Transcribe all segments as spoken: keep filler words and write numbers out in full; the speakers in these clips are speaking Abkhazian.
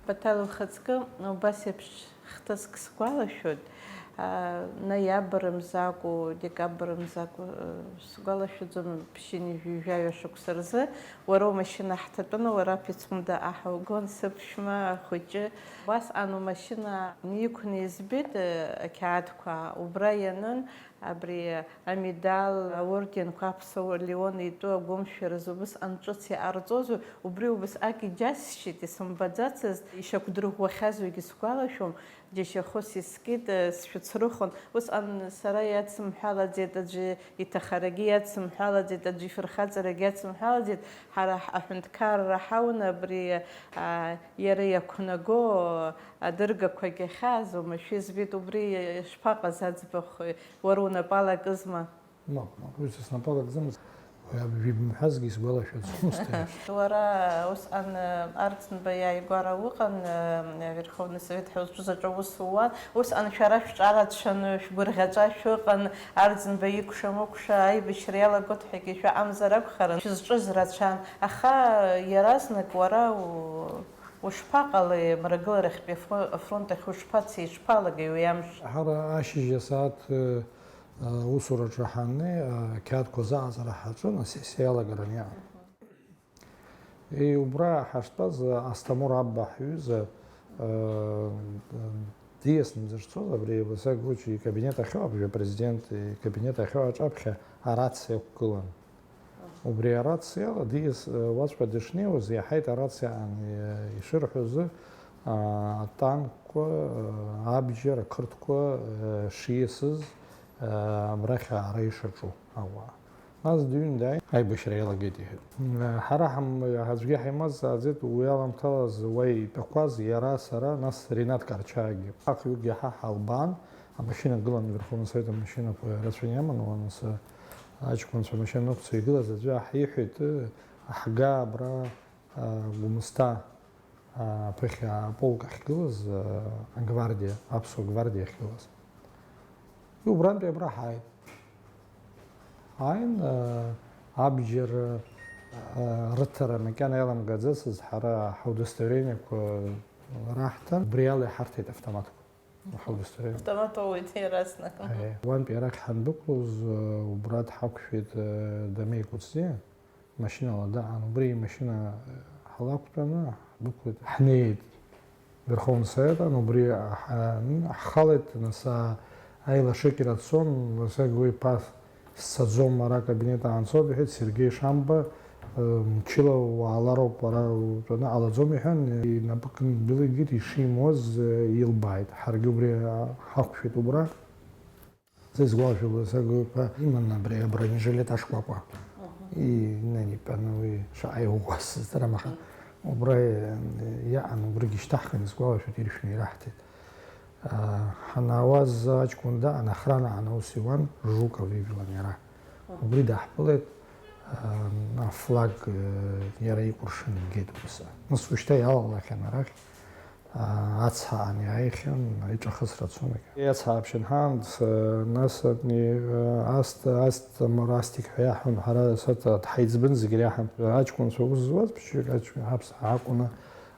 Баҭал ухаҵкы убас еиԥш хҭыск сгәалашәоит, аа, ноиабр мзы акәу, декабр мзы акәу, сгәалашәаӡом, ԥшьынҩажәи жәаҩа шықәса рзы, уара умашьына ҳҭатәаны, уара Пицунда аҳ угон, сыԥшәма ахәыҷы. Убасҟан умашьына иқәны избеит, ақьаадқәа убра ианын, абри амедал, аорденқәа Аԥсуа Леон итәы агәымшәаразы убысҟан ҿыц иҟарҵозу, убри убасҟак иџьасшьеит, исымбаӡацызт, ишьақәдырӷәӷәахьаз уигьы сгәалашәом, џьашьахәыс искит, сшәыцрыхон. Усҟан сара иадсымҳәалаӡеит аӡәы, иҭахарагьы иадсымҳәалаӡеит аӡәы, ифырхаҵарагьы иадсымҳәалаӡеит, ҳара ҳ-, аҳәынҭқарра ҳауны абри, а, иара иақәнаго адыргақәагь ахьааз уамашәа избеит, убри шԥаҟаз аӡбахә, уара унапала акызма? Мап, мап, уи са снапала акӡамызт, уи абжа ибымҳәазгьы исгәалашәаӡомызт аиаша. Уара усҟан, э, Арӡынба иааигәара уҟан, э, Верховный Совет ҳәа узҿыз аҿы аус ууан, усҟан шәара шәҿарацәаны, шәгәырӷьаҵәа шәыҟан, Арӡынба икәша-мыкәша аибашьра иалагоит ҳәагьы шәаҟамзар акәхарын, шәызҿыз рацәан, аха иаразнак уара у-, ушԥаҟалеи, Мрагыларахьтәи афро-, афронт ахь ушԥацеи, ишԥалагеи уи амш? Ҳара ашьыжь асааҭ, э, Аусураҿы ҳаннеи, ақьаадқәа азааӡара ҳаҿын, асессиа иалагаран иаан. Е, убра ҳаштәаз, Асҭамыр Абба ҳҩыза, э, диасны дзышцоз, абри Василий Григорьевич икабинет ахьоу, абри апрезидент икабинет ахьоу аҿаԥхьа арациа ықәгылан. Убри арациала диас, э, уаҵәҟьа дышнеиуаз, иаҳаит арациа аан, э, ишырҳәоз, а, атанкқәа, э, абџьар ақырҭқәа, э, шиасыз, э, абрахь аара ишаҿу ауаа. Нас дыҩны дааит, аибашьра иалагеит, иҳәеит. Э, ҳара ҳам-, аӡәгьы ҳаимазҵааӡеит, уи аламҭалаз уа итәақәаз, иара, сара, нас Ринат Карчаагьы. Ахҩыкгьы ҳа ҳалбаан, амашьына гылан, Верховный Совет амашьынақәа рацәаны иаман, уа нас, э, аҷкәынцәа амашьына нықәҵа игылаз аӡәы аҳ иҳәеит, э, ҳга абра, э, Гәымсҭа, э, аԥыхьа аполк ахьгылаз, э, агвардиа, аԥсуа гвардиа ахьгылаз. Уи убрантәи абра ҳааит. Ааин, э, абџьар, э, рыҭара макьана иаламгаӡацызт, ҳара ҳудостоверениақәа раҳҭан, убри ала иҳарҭеит автоматқәа. Ҳудостоверение. Автомат оуеит иаразнак. Аиеи. Уантәи арахь ҳандәықәлоз, э, убра дҳақәшәеит, э, Дамеи Кәыҵниа, машьынала даан, убри имашьына, э, ҳлақәтәаны ҳдәықәлеит. Ҳнеит Верховный Совет аан, убри ҳа-, ҳхалеит, нас, а-, аилашыкьра цон, нас, агәы иԥа Сцаӡом, ара акабинет аанцоуп, иҳәеит Сергеи Шамба, э, мчыла уаалароуп, ара утәаны ҟалаӡом, иҳәан, инапы кындәылигеит, ишимуаз, э, илбааит. Ҳаргьы убри, а, ҳақәшәеит убра. Са исгәалашәоит, Сергеи иԥа иман абри абронежилет ашкәакәа. Аҳа. Инанитәаны уи шаҟа иӷәӷәаз сыздырам, аха Мгм. убра, э, иаан, убригьы шьҭаҳхын, исгәалашәоит, иршәны ираҳҭеит. Ҳанаауаз аҷкәын даан, охрана аан аус иуан, Жуков ижәлан иара. Убри даҳԥылеит, афлаг иара икәыршан игеит убас. Нас ушьҭа иалалахьан арахь, ацҳа аан иааихьан, аиҿахысра цон. Иацҳа ааԥшьын ҳаан, нас абни, аст, аст, Астик ҳәа иаҳҳәон, ҳара саҭ ҳаиҵбын зегь реиҳа. Аҷкәынцәа ус зуаз ԥшьҩык аҷкәын ҳаԥсаа акәны,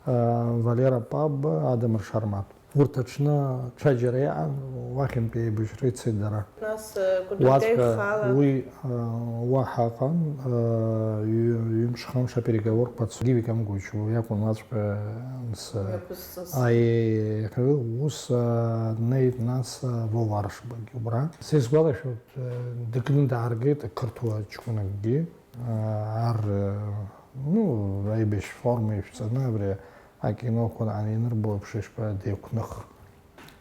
Валера Пабба, Адамыр Шармаҭ. Урҭ аҽны ҽаџьара иаан, уахьынтәи аибашьра ицеит дара. Нас, э, Кәыдры Уаҵәҟьа ихала уи, э, уаҳа ыҟан, э, ҩ-, ҩымш-хамш апереговорқәа цо. Гиви Камгәыч уи иакәын уаҵәҟьа, э, мс-, Мҩаԥысҵас. Аиеи, ус, э, днеит нас, э, Вова Аршбагьы убра. Са исгәалашәоит, э, дыкны дааргеит ақырҭуа ҷкәынакгьы, э, ар, э, ну, аибашь форма ишәҵаны абри Акиноқәа анинырбо еиԥш, ишԥа, деиқәных.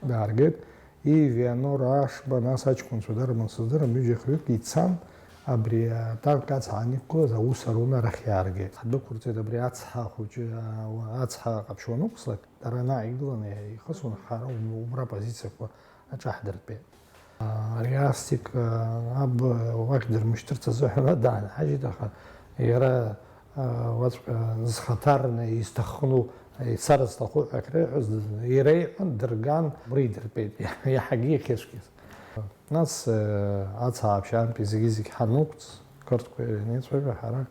Дааргеит. Иви, Анор, Ашба, нас аҷкәынцәа дарбан сыздырам, ҩыџьа-хҩык ицан, абри атанк ацҳа аниқәгылаз, аус аруны арахь иааргеит. Ҳдәықәырҵеит абри ацҳа хәыҷы, а, ацҳа ҟаԥшь уанықәслак, дара наҟ игыланы ихысуан, ҳара убра апозициақәа аҿаҳдыртәеит. Ари Астик, аб уахь дырмышьҭырц азыҳәан даанҳажьит, аха иара, уаҵәҟьа зхаҭарны изҭахну, ицар зҭаху ҳәа ахьреиҳәоз, иреиҳәан, дырган, убра идыртәеит, иаҳагьы иахьыцәгьаз. Нас, ацҳа ааԥшьаантәи зегьы-зегь ҳанықәҵ, қырҭқәа иреицәажәо, ҳара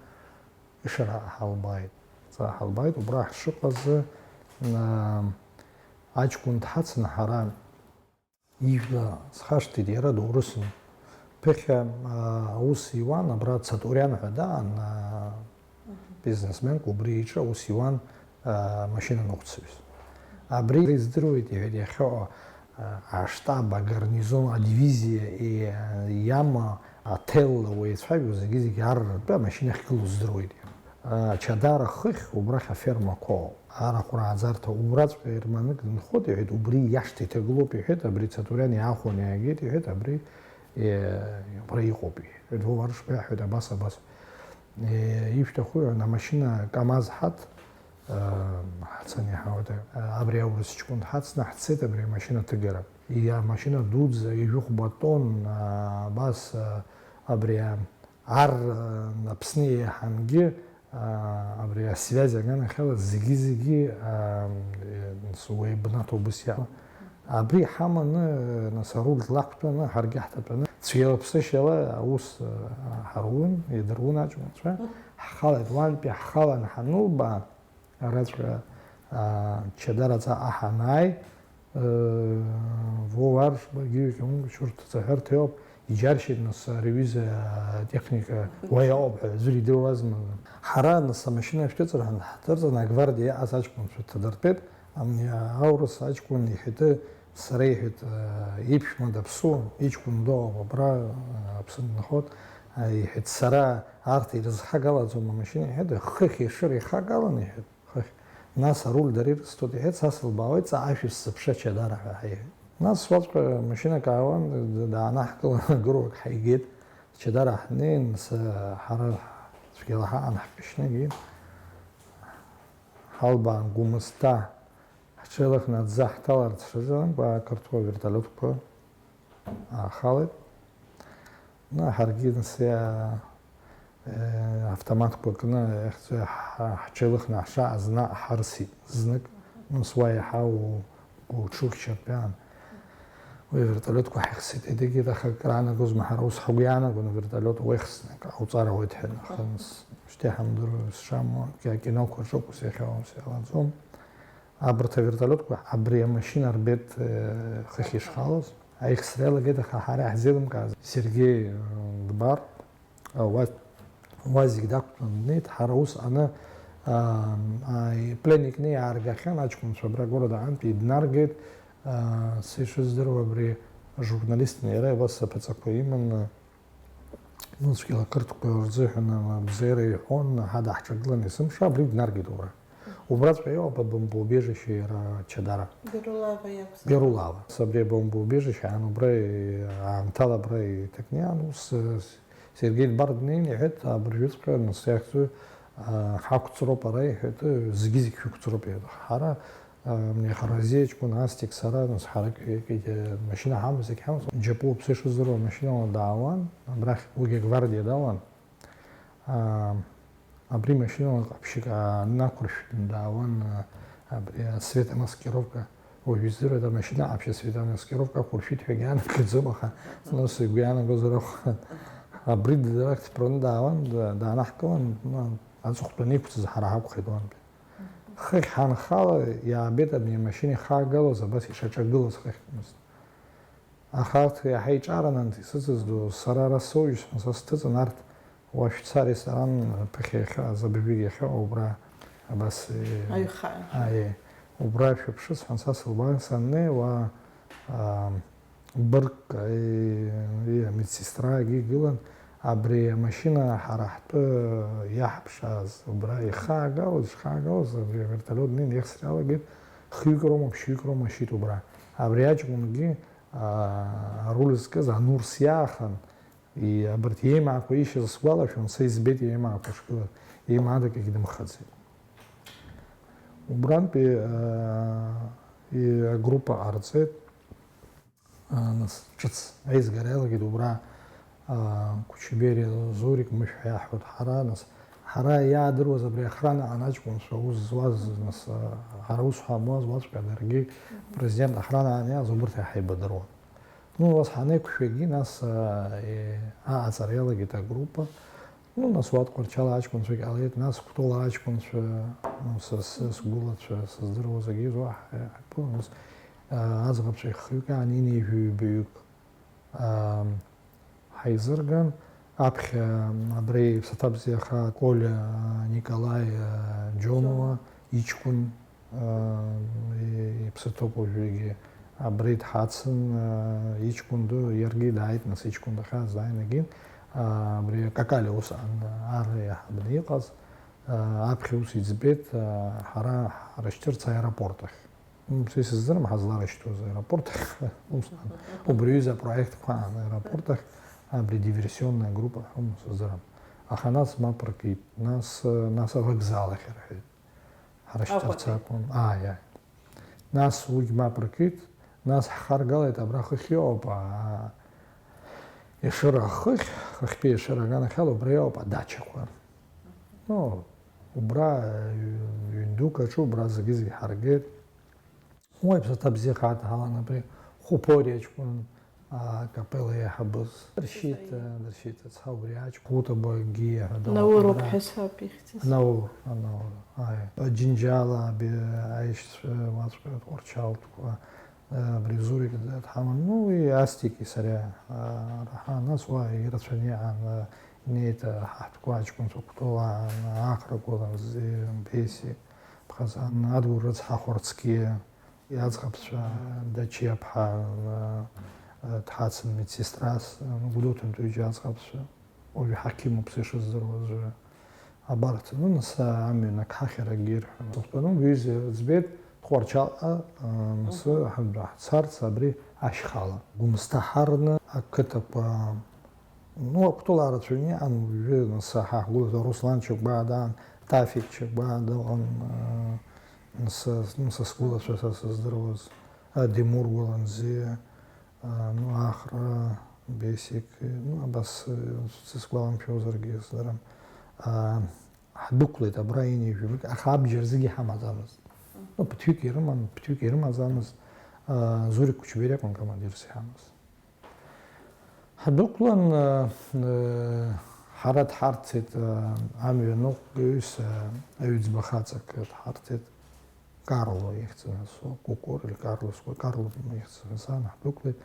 Ишара ҳалбааит. Ҵаа ҳалбааит, убра ҳшыҟазы, Аҷкәын дҳацын ҳара. Ижәла схашҭит иара доурысын. Ԥыхьа аус иуан, абра Цатуриан ҳәа даан, бизнесменк убри иҿы аус иуан, машьынаныҟәцаҩыс. Абри издыруеит, иҳәеит, иахьа аштаб, агарнизон, адивизиа иама, аҭел уеицәажәо зегьы-зегьы арратәы амашьына ахьгылоу здыруеит. Ачадара хыхь убрахь афермақәоуп. Арахә рааӡарҭа убраҵәҟьа ерманык дынхоит, иҳәеит, убри иашҭа иҭагылоуп, иҳәеит, абри Цатуриан иаахәаны иаагеит, иҳәеит, абри, е, убра иҟоуп, иҳәеит, Вова Аршба иаҳәеит, абас, абас. Е, ишәҭаху, иҳәан, амашьына КамАЗ ҳаҭ, е, ҳцаны иҳауеит, е, абри аурыс ҷкәын дҳацны ҳцеит абри амашьына ҭыгара. И-, амашьына дуӡӡа, ижәыхәба тонн, а, абас, а, абри, а, Ар, э, Аԥсны еиҳангьы, а, абри асвиаз аганахьала зегьы-зегьы, а, э, нас уеибнаҭо убыс иаҳ-, абри ҳаманы, э, нас аруль лақәтәаны, ҳаргьы ҳҭатәаны, цәгьала-ԥсышьала аус, э, ҳаруын, идыруан аҷкәынцәа, ҳхалеит, уантәи ҳхалан ҳанылба, Араҵәҟьа, аа, Чадараҵаҟа ҳанааи, э, Вова Аршба, Георги Кьаункич, урҭ ҵаҳәарҭа иоуп, иџьаршьеит, нас, ари аҩыза атехника уа иҟоуп ҳәа аӡәыр идыруазма? Ҳара, нас, амашьына шәҭыҵыр ҳәа ҳдырҵан, агвардиа иҟаз аҷкәынцәа дҭадыртәеит, ами, аурыс аҷкәын иҳәеит, сара иҳәеит, э, иԥшәма даԥсуам, иҷкәын доуп абра, э, Аԥсны дынхоит, э, иҳәеит, сара арҭ ирызхагалаӡом амашьына, иҳәеит, хыхь ешыра ихагалан, иҳәеит. Хыхь. Нас аруль дара ирысҭоит, иҳәеит, са сылбаауеит, ҵаашәа сзыԥша Чадара ҳәа ҳаиҳәеит. Нас уаҵәҟьа машьынак аауан, д-, даанаҳкылан, гыруак ҳаигеит. Чадара ҳнеин, нас, ҳара цәгьала ҳаҟан ҳкашьнагьы. Ҳалбаан Гәымсҭа ҳҽеилыхны аӡы ҳҭаларц рзыҳәан, ақырҭуа вертолиотқәа аахалеит. Ну, ҳаргьы нас иа-, э, автоматқәа кны, иахьӡу ҳа-, ҳҽеилыхны ҳшааз наҟ ҳарсит знык. Нас уа иаҳа у-, уҽухьчартә иаан. Уи авертолиотқәа ҳаихсит, егьырҭ аха акраанагозма, ҳара ус ҳгәы иаанагон авертолиот уеихсны, ак ҟауҵар ауеит ҳәа, аха нас шьҭа иҳамдыруа сшамуа, акиноқәа шыҟоу сахьаауам сеилаӡом. Абарҭ авертолиотқәа абри амашьына рбеит, э, хыхь ишхалоз. Аихсра иалагеит, аха ҳара иаҳзеилымкааз Сергеи, э, дбар, а, уа-, уа зегь дақәтәаны днеит. Ҳара ус аны, а, а, пленникны иааргахьан аҷкәынцәа абра агорода аҟынтәи днаргеит. А, са ишыздыруа абри журналистны иара абас аԥаҵақәа иманы, Ну, цәгьала ақырҭқәа рзыҳәан абзиара иҳәон, ҳадаҳҿагылан есымша, абри днаргеит убра. Убраҵәҟьа иоуп абомбоубежище иара Чадара. Берулава иакәзар. Берулава. Абри абомбоубежище аан убра, аамҭала абра иҭакны иаан, ус, э, Сергеи Дбар днеин иҳәеит, абыржәыҵәҟьа нас иахьӡу, а, ҳақәҵроуп ара, иҳәеит, зегьы-зегь шәықәҵроуп, иҳәеит. Ҳара Амни Харазиа ҷкәын Астик сара, нас ҳарак, э, машьына ҳамаз, зегь ҳамаз, џьапуаԥс ишыздыруа машьынала даауан, абрахь уигьы агвардиа далан. А, абри машьынала ҟаԥшьык аанақәыршәны даауан, а, абри асветомаскировка. Уажә издыруеит, амашьына ҟаԥшь асветомаскировка ақәыршәит ҳәагьы иаанамгаӡом, аха, нас игәы иаанагозар акәхап. Абри дара дтәаны даауан, да-, даанаҳкылан, ну, аҵыхәтәаны иқәҵыз ҳара ҳакәхеит уантәи. Хыхь ҳанхала, иаабеит абни амашьына ихагалоз, абас ишаҿагылаз хыхьмызт. Аха арҭ иаҳа иҿаран, анҭ исыцыз ду, сара ара соуҩсуан, са сҭыҵын арҭ, уа шәца аресторан ԥыхьа иахьыҟаз, абыржәгьы иахьыҟоу убра, абас, э, Аҩхаа. Аиеи, убра шәыԥшы сҳәан, са сылбаан саннеи, уа, аа, Быргк, и, и, амедсестрагьы игылан, абри амашьына ҳара ҳтәы иаҳԥшааз убра ихаагалоз, ишхаагалоз, абри авертолиот днеин иахьсра иалагеит, хҩык роума, ԥшьҩык роума ишьит убра. Абри аҷкәынгьы, а, аруль зкыз анурс иаахан, и, абарҭ иеимаақәа ишьыз сгәалашәон, са избеит иеимаақәа шгылаз, иеимаадак егьдымхаӡеит. Убрантәи, а, и, агруппа ҟарҵеит. А, нас, ҿыц аизгара иалагеит убра, а, Кучебери Зурик Мышә ҳәа иаҳҳәоит ҳара, нас, ҳара иаадыруаз абри охрана анаҷкәынцәа аус зуаз, нас, а, ҳара ус ҳамуаз уаҵәҟьа даргьы, президент охрана аан иааз убарҭ иаҳа ибадыруан. Ну, нас ҳанеиқәшәагьы, нас, а, е, аҟаҵара иалагеит агруппа. Ну, нас уа Тҟәарчал аҷкәынцәагь ҟалеит, нас Кәтол аҷкәынцәа, ну, са, са сгәылацәа, сыздыруа зегьы уаҳа иаҳаиԥылон, нас, аа, аӡӷабцәа хҩык аан инеижәаҩбаҩык, аа, ҳаизырган, аԥхьа абри иԥсаҭа бзиахааит Колиа, Николаи, аа, Џьонуа иҷкәын, аа, и-, иԥсы ҭоуп уажәыгьы. Абри дҳацын, аа, иҷкәын ду, иаргьы дааит, нас иҷкәын дахьааз дааины дагьын, аа, абри Какалиа усҟан ар иаҳабны иҟаз, аа, аԥхьа ус иӡбеит, аа, ҳара ҳрышьҭырц аеропорт ахь. М, са исыздырам ҳазларышьҭуаз аеропорт ахь, усҟан. Убри аҩыза апроектқәа аан аеропорт ахь, абри диверсионная группа ҳәа, м, сыздырам. Аха нас мап ркит, нас, нас авокзал ахь рҳәеит. Ҳрышьҭырц Аҟәатәи. Акәын. Ааи, ааи. Нас уигь мап ркит, нас ҳхаргалеит абра хыхь иоуп, аа, Ешыра ахыхь, хыхьтәи Ешыра аганахьала убра иоуп адачақәа. Ну, убра, ҩ-, ҩын дук аҿы убра зегьы-зегьы ҳаргеит. Уи аԥсаҭа бзиахааит ҳалан абри Хәыԥори аҷкәын, а, акапелла иаҳабыз. Дыршьит, Дыршьит. Дыршьит ацҳа убри аҷкәын. Хәыҭабагьиа ҳәа дауп. Науроуп ҳәа саб ихьӡыз. Наур, Наур, ааи. Џьынџьала аби-, аишьцәа уаҵәҟьа Тҟәарчалтәқәа, а, абри Зурик д-, дҳаман. Ну, уи Астики сареи, а, раҳан, нас уа ирацәаны иаан, а, инеит, а, ҳаҳәтәқәа аҷкәынцәа Кәтол аан, Ахра Гәыланзи, Бесик. Ԥхасҭан, Адгәыр рыцҳа Хәарцкиа, иаӡӷабцәа, Дачиаԥҳа, дҳацын медсестрас, Гәдоуҭантәи ҩыџьа аӡӷабцәа, уажәы ҳақьымуп са ишыздыруаз, абарҭ, ну, нас амҩан ак ҳахьарагьы ирҳәон. Сыхәтәаны уҩыза рыӡбеит, Тҟәарчалҟа, мсы Мгм. ҳанду ҳцарц абри ашьхала. Гәымсҭа ҳарны ақыҭақәа Ну, Кәтол арацәаҩны иҟан уажәы, нас, ҳа ҳгәылацәа, Руслан Чагәаа даан, Тафик Чагәаа дыҟан, э, нас, нас сгәылацәа са сыздыруаз, э, Демур Гәаланӡиа, э, ну, Ахра, Бесик, э, ну, абас, э, сысгәаламшәозаргьы сыздырам. Э, ҳдәықәлеит абра инеижәибак, аха абџьар зегьы ҳамаӡамызт. Ну, ԥыҭҩык ирыман, ԥыҭҩык ирымаӡамызт, э, Зурик Кучбери акәын командирс иҳамаз. Ҳдәықәлан, э, э, ҳара дҳарцеит, э, амҩаныҟәгаҩыс, э, аҩӡба хаҵак дҳарҭеит, Карло ихьӡын асы, Кукур или Карло, сгәы, Карло ихьӡын сан, ҳдәықәлеит.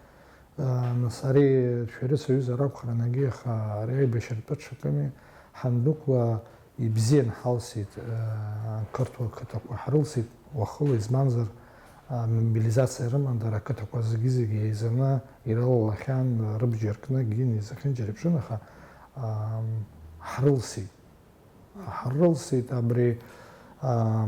Э, нас ари шәарыцаҩызар акәхарын, егьи, аха ари аибашьратәы ҽакыми, ҳандәықәла, Ибзиан ҳалсит, аа, ақырҭуа қыҭақәа ҳрылсит уахыла, избанзар, аа, мобилизациа рыман дара ақыҭақәа зегьы-зегьы еизаны ирылалахьан, рыбџьар кны, гин изахьынџьара иԥшын, аха, аа, ҳрылсит. Ҳрылсит абри, аа,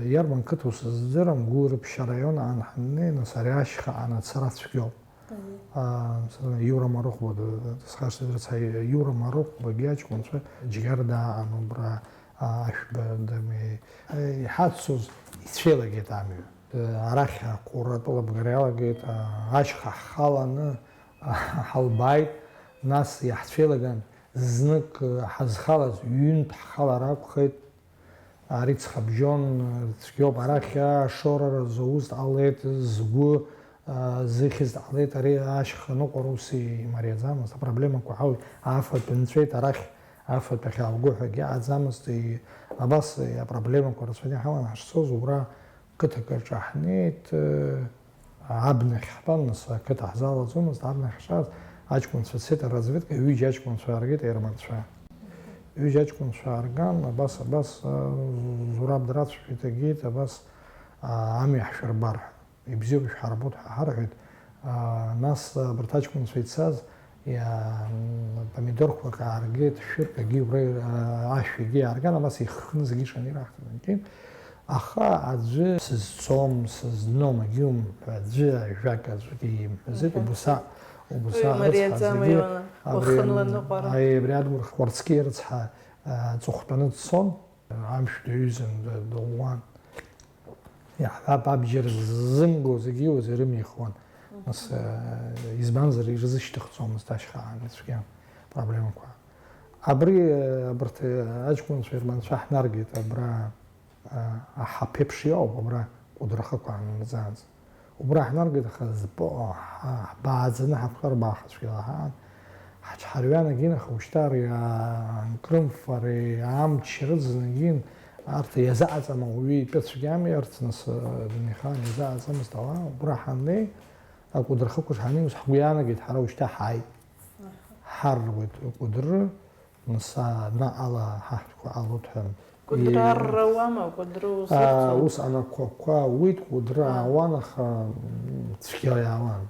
иарбан қыҭоу сыздырам, Гәылрыԥшь араион аан ҳаннеи, нас ари ашьха аан ацара цәгьоуп. Аиеи. Аа, сара Иура Марыхәба д-, д-, дысхашҭит, рыцҳа, Иура Марыхәбагьы аҷкәынцәа џьгьар дааҟан убра, аа, Ашәба Дамеи. Е, иҳаццоз ицәеилагеит амҩа. Е, арахь ақәра атәыла абгара иалагеит, аа, ашьха ҳхаланы, ҳалбааит, нас иаҳцәеилаган, знык, е, ҳазхалаз ҩынтә ҳхалар акәхеит. Ари ҵхабжьон цәгьоуп, арахь ашорара зауз дҟалеит, згәы, а, зыхьыз дҟалеит, ари ашьха ныҟәара ус имариаӡамызт, апроблемақәа ҳауит, афатә нҵәеит, арахь афатә ахьаауго ҳәагьы аӡамызт, и-, абас, и-, апроблемақәа рацәаны иҳаман ҳашцоз, убра қыҭак аҿы ҳнеит, э, Абнахь ҳтәан, нас ақыҭа ҳзалаӡомызт, абнахь ҳшааз, аҷкәынцәа цеит, аразведка, ҩыџьа аҷкәынцәа ааргеит, аерманцәа. Ҩыџьа аҷкәынцәа аарган, абас, абас, а, Зураб драцәажәеит, агеит, абас, а, амҩа ҳшәырбар ҳәа. Ибзиоуп, ишәҳарбоит ҳәа ҳарҳәеит. А, нас, а, абарҭ аҷкәынцәа ицаз, иа-, м, помидорқәак ааргеит, шәырк агьи убра, а, ашә егьи аарган, абас иххны зегьы ишаны ираҳҭеит, анкьи. Аха аӡәы сызцом, сызном, егьиумҳәа, аӡәы ажәак аӡәгьы имҳәаӡеит, Мҳәа. Убаса, убаса Уи рыцҳа мариаӡам зегьы иона, абри, уахынла ныҟәара. Аи, абри Адгәыр Хәарцкиа рыцҳа, а, аҵыхәтәаны дцон, амшә даҩызан, д-, дыӷәӷәан. Иаҳҳәап, абџьар ззымго зегьы уазы ирымихуан. Мгм. Нас, а, избанзар, ирзышьҭыхӡомызт ашьха аан ицәгьа проблемақәа. Абри, а, абарҭ, а, аҷкәынцәа, ерманцәа ҳнаргеит абра. А, аҳаԥеиԥш иоуп, абра Кәыдрахақәа анырӡаанӡа. Убра ҳнаргеит, аха збо, ҳа-, ҳбааӡаны ҳаԥхьа рбаахацәгьала ҳаан. Ҳаҽҳарҩанагьы, аха ушьҭа ари, аа, анкрымфареи амч рыӡынагьы, арҭ иазаҟаҵама, уаҩы итәы цәгьами, арҭ нас, аа, дунеихаан иазаҟаҵамызт ауаа, убра ҳаннеи, акәыдры хықәкыш ҳаннеиуаз, ҳгәы иаанагеит, ҳара ушьҭа ҳааит. Ҳарруеит акәыдры, нас, аа, наҟ ала ҳаҳтәқәа ҟалоит ҳәа. Кәыдры Е, арра ауама, кәыдры аа, узырҵом? Ус анакәақәа ауит, кәыдры Аа. аауан, аха, м, цәгьа иаауан.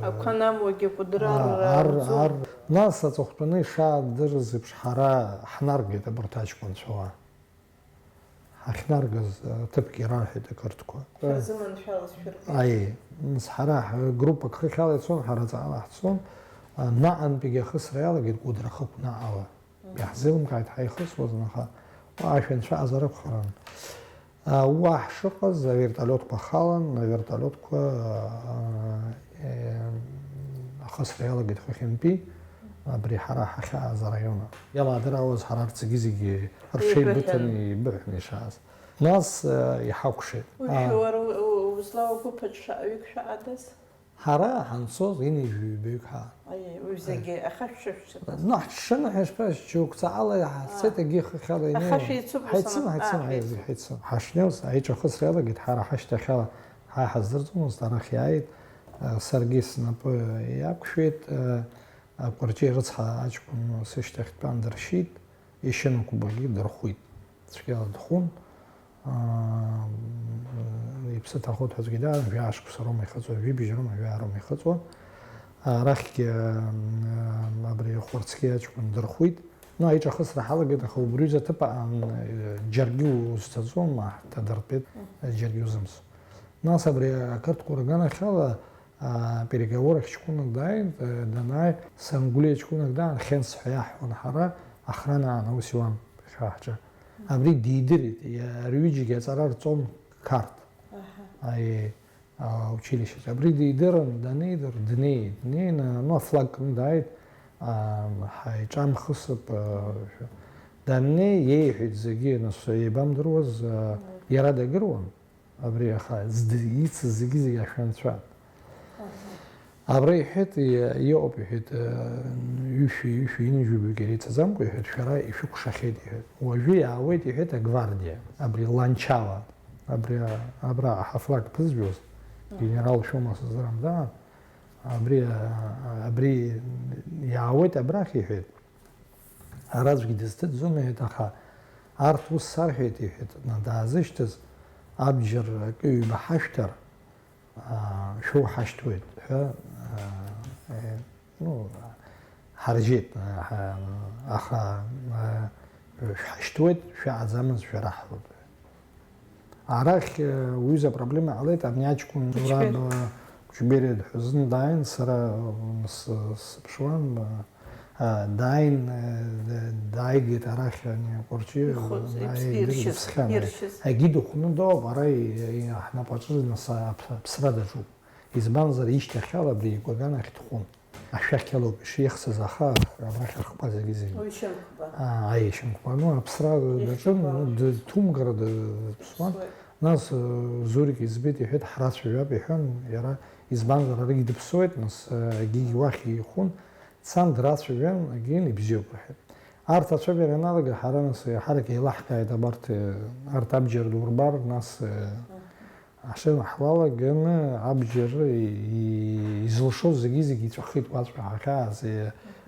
Ақәа намуагьы кәыдры Аа, арра ар, уӡом. ар. Нас аҵыхәтәаны ишаадырыз еиԥш, ҳара ҳнаргеит абарҭ аҷкәынцәа уа. Ҳахьнаргаз, э, ҭыԥк ирарҳәеит ақырҭқәа. Шәырзыманшәалаз шәырҳәеит. Аиеи, нас ҳара ҳ-, группак хыхьала ицон, ҳара ҵаҟала ҳцон. А, наҟантәигьы ахысра иалагеит Кәыдры ахықә наҟ ала. Мгм. Иаҳзеилымкааит ҳаихысуаз, аха уа ашәа анцәа аҟазар акәхарын. А, уа ҳшыҟаз, авертолиотқәа халан, авертолиотқәа, а, э, ахысра иалагеит хыхьынтәи, абри ҳара ҳахьааз араион. Иалаадырауаз ҳара арҭ зегьы-зегьы рҽеибыҭаны Еибыҳәан. еибыҳәаны ишааз. Нас, э, иҳакәшеит. Уи А. шәуара у-, у-, узлоу агәыԥ аҿы шаҟаҩык шәаҟадаз? Ҳара ҳанцоз ҩынҩажәи ҩбаҩык ҳаан. Аиеи, уи зегьы аха шәшышәшьыдаз? Ну, ҳҽшаны ҳәа ишԥа, џьоук ҵаҟала иҳацеит, А. егьи хыхьала Аха инеиуан. шәеицуп, ус Ҳаицын, ама-, ҳаицын, а, ҳаицын. ҳаицын. Ҳашнеиуаз аиҿахысра иалагеит, ҳара ҳашьҭахьала ҳаи ҳаздырӡомызт, арахь иааит, а, саргьы снапы иақәшәеит, а, а, Кәарҷиа рыцҳа аҷкәын сышьҭахь дтәан дыршьит, ишьынқәбагьы дырхәит. Цәгьала дхәын. Аа, иԥсы ҭахоит ҳәа аӡәгьы даан, жәаа шықәса роума ихыҵуа, жәибжь роума, жәаа роума ихыҵуа. Арахьгьы, аа, абри Хәарцкьиа аҷкәын дырхәит. Ну, аиҿахысра ҳалагеит, аха убри ҩыза аҭыԥ аан, џьаргьы узцаӡом, ҳҭадыртәеит, џьаргьы узымцо. Нас абри ақырҭқәа рганахьала, аа, переговорахь ҷкәынак дааин, данааи, Сангәлиа ҷкәынак даан, Хьенс ҳәа иаҳҳәон ҳара, охрана аан аус иуан хьаа ҳҿы. Абри дидырит, иа-, рҩыџьагьы аҵара рҵон Қарҭ. Аҳа. Аи, а, училищеҿы. Абри дидырын, данидыр, днеит. Днеины, ну, афлаг кны дааит, а, ҳаиҿамхысып, а, даннеи, иеиҳәеит зегьы, нас, еибамдыруаз, а, Мм. иара дагыруан. Абри аха зд-, ицыз зегьы-зегьы ашәанцәа. Аҳа. Абра иҳәеит, и-, иҟоуп, иҳәеит, э, ҩышәи, ҩышәи ҩынҩажәи баҩык иреицаӡамкәа, иҳәеит, шәара ишәыкәшахьеит, иҳәеит. Уажәы иаауеит, иҳәеит, агвардиа, абри Ланчала, абри, а, абра ҳафлаг ԥызжәоз, Аҳа. генерал шәома сыздырам, да, абри, а, абри иаауеит абрахь, иҳәеит. Ара аӡәгьы дызҭыҵӡом, иҳәеит, аха арҭ ус сарҳәеит, иҳәеит, на даазышьҭыз, абџьар акы ҩба ҳашәҭар, аа, шәоуҳашьҭуеит ҳәа, аа, е, ну, ҳаржьеит, аа, ҳа-, аха, аа, шәҳашьҭуеит, шәаҟаӡамыз шәараҳроуп. Арахь, э, уҩыза апроблема ҟалеит, абни аҷкәын Џьбери. Зураб, э, Џьбери дҳәазын, дааин, сара, э, сы-, сыԥшуан, э, э, дааин, э, д-, дааигеит арахь ани Кәарҷиа, Ихәыц, э, иԥс-, дааигеит, иршьыз, дыԥсхьан, э. иршьыз. Егьи дыхәны дыҟоуп, ара и-, и-, ҳнапаҿы нас аԥ-, аԥсра даҿуп. Избанзар, ишьҭахьала абри игәаган ахь дхәын. Ашәақь алоуп ишиахсыз, аха абрахь рхқәа зегьы-зегьы. Уи шьынқәба. Аа, аиашьынқәба. Ну, аԥсра даҿын, Иахьынқәба. ну, дҭумгара д-, дыԥсуан. Ԥсуеит. Нас, э, Зурик иӡбеит, иҳәеит, ҳрацәажәап, иҳәан, иара, избанзар, аригь дыԥсуеит, нас, э, егьигь уахь ихәын, дцан драцәажәан, егьин, ибзиоуп, рҳәеит. Арҭ ацәажәара ианалага, ҳара, нас, иаҳарак еилаҳкааит абарҭ, э, арҭ абџьар ду рбар, нас, э, Ашәа ҳлалаганы абџьар и-, изылшоз зегьы-зегьы иҵәахит уаҵәҟьа ҳахьааз,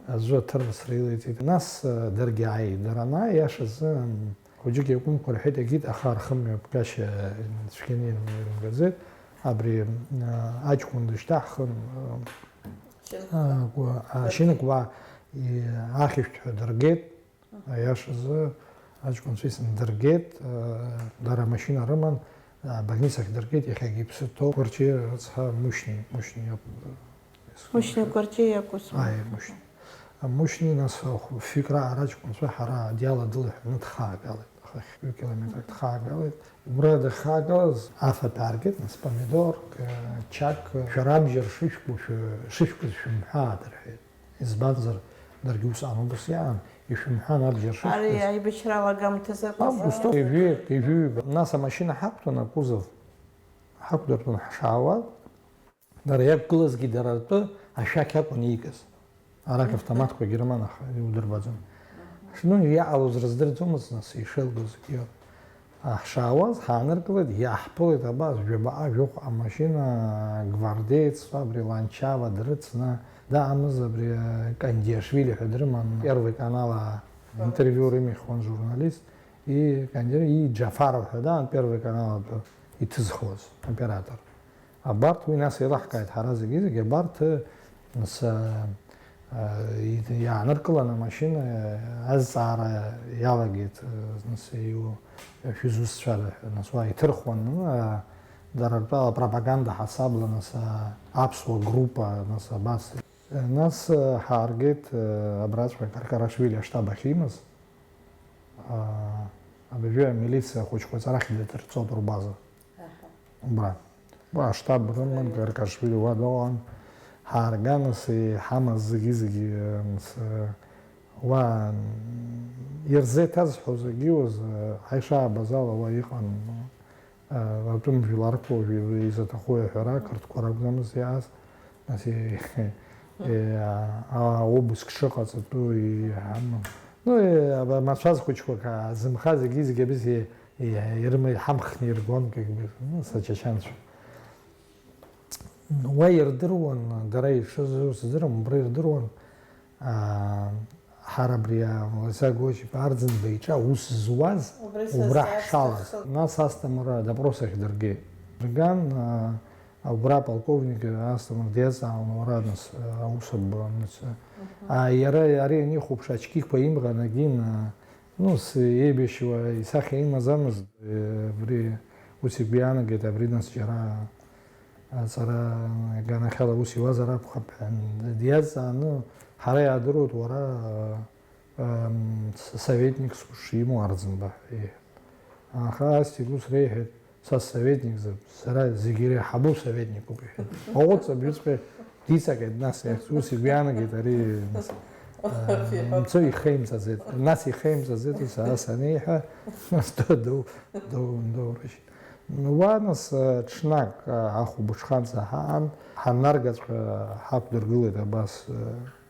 аӡәы аҭырра срылеиҵеит. Нас, э, даргьы ааит. Дара анааи, иашазы, м, хәыҷык иакәымкәа рҳәеит, егьит, аха рхымҩаԥгашьа, м, цәгьаны ирымгаӡеит. Абри, м, э, аҷкәын дышьҭаҳхын, э, Шьынқәба. э, гәа-, а, Шьынқәба, и-, ахьышәҭҳәа дыргеит. Аиашазы, аҷкәынцәа исындыргеит, э, дара амашьына рыман, э, абольницахь дыргеит, иахьагьы иԥсы ҭоуп, Кәарҷиа рыцҳа Мушьни, Мушьни иоуп, э, Мушьни Кәарҷиа иакәыз. Ааи, Мушьни. Мушьни, нас, хә-, фҩык раара аҷкәынцәа ҳара адиала дылаҳәаны дхаагалеит, аха хәҩык километрак дхаагалеит. Убра дахаагалаз афатә ааргеит, нас, помидорк, э, чак, э, шәара абџьар шышәку, шәы-, шышәкыз шәымҳәааит, рҳәеит. Избанзар, даргьы усҟан убас иаан, ишәымҳәан абџьар шышәкыз. Ари аибашьра алагамҭазы акәын. Август, ижәи, ижәи ҩба. Нас амашьына ҳақәтәан, акузов ҳақәдыртәан ҳшаауаз, дара иақәгылазгьы дара ртәы ашәақь акәын иикыз. Арахь автоматқәагьы рыман, аха иудырбаӡом. Ну, иҟалоз рыздырӡомызт, нас, ишеилгозгьы. Ҳшаауаз, ҳааныркылеит, иааҳԥылеит абас, жәабаҟа, жәохә амашьына, гвардееццәа, абри Ланчава дрыцны, даамыз абри, э, Кандиашвили ҳәа дрыман, Первый канал интервиу рымихуан журналист, и Кандиа-, и Џьафаров ҳәа даан, Первый канал атәы иҭызхуаз оператор. Абарҭ уи нас еилаҳкааит ҳара зегьы-зегьы, абарҭ, нас, а, а, и-, иааныркылан амашьына, а, азҵаара иалагеит, а, нас, иу-, шәызусҭцәада ҳәа, нас, уа иҭырхуан, а, дара ртәала пропаганда ҳасабла, нас, а, аԥсуа группа, нас, абас. Нас, а, ҳааргеит, а, абраҵәҟьа Каркарашвили аштаб ахьимаз, а, абыржәы амилициа ахәыҷқәа аҵара ахьдырҵо атурбаза. Аҳа. Убра. Уа аштаб рыман, Каркарашвили уа дыҟан. Ҳаарган, нас, иҳамаз зегьы-зегьы, нас, уа, м, ирзеиҭазҳәоз егьиуаз, ҳаишаабаз ала уа иҟан, а, атәым жәларқәа уажәы изаҭаху аҳәара, ақырҭқәа ракәӡамыз иааз, нас, и-, и-, а, а, обыск шыҟаҵатәу иҳаман. Ну, и-, аба-, амацәаз хәыҷқәак аазымхаз егьи зегьы абас и-, и-, ирыма-, иҳамхны иргон, как бы, ну, сачачанцәа. Уа ирдыруан, дара ишызу сыздырам, убра ирдыруан, аа, ҳара абри, аа, Лариса Гочиԥа Арӡынба иҿы аус зуаз убра ҳшалаз. Нас Асҭамыр адопрос ахь дыргеит. Дырган, аа, убра аполковник Асҭамыр диазҵаауан, уара, нас, аа, аус аб-, нас, аа, иара ари анихәаԥш, ачқьқәа имӷан агин, аа, ну, с-, еибашьуа исахьа имаӡамызт, э, абри ус игәы иаанагеит, абри нас џьара аҵара аганахьала ус иуазар акәхап ҳәа диазҵааны, ҳара иаадыруеит, уара, ам, с-, советникс ушимоу Арӡынба ҳәа иҳәеит. Аха Астик ус реиҳәеит, са советникзар, сара зегьы иреиҳабу советникуп, иҳәеит. Уаҟәыҵ, абриҵәҟьа диҵагеит, нас, ус игәы иаанагеит ари, нас, а, мцо ихеимҵаӡеит. Нас ихеимҵаӡеит, ус ас аниҳәа, нас ду-, ду-, ду-, доурышьҭ. Уа, нас, ҽнак, ахәылбыҽханӡа ҳаан, ҳаннаргаҵәҟьа ҳақәдыргылеит абас,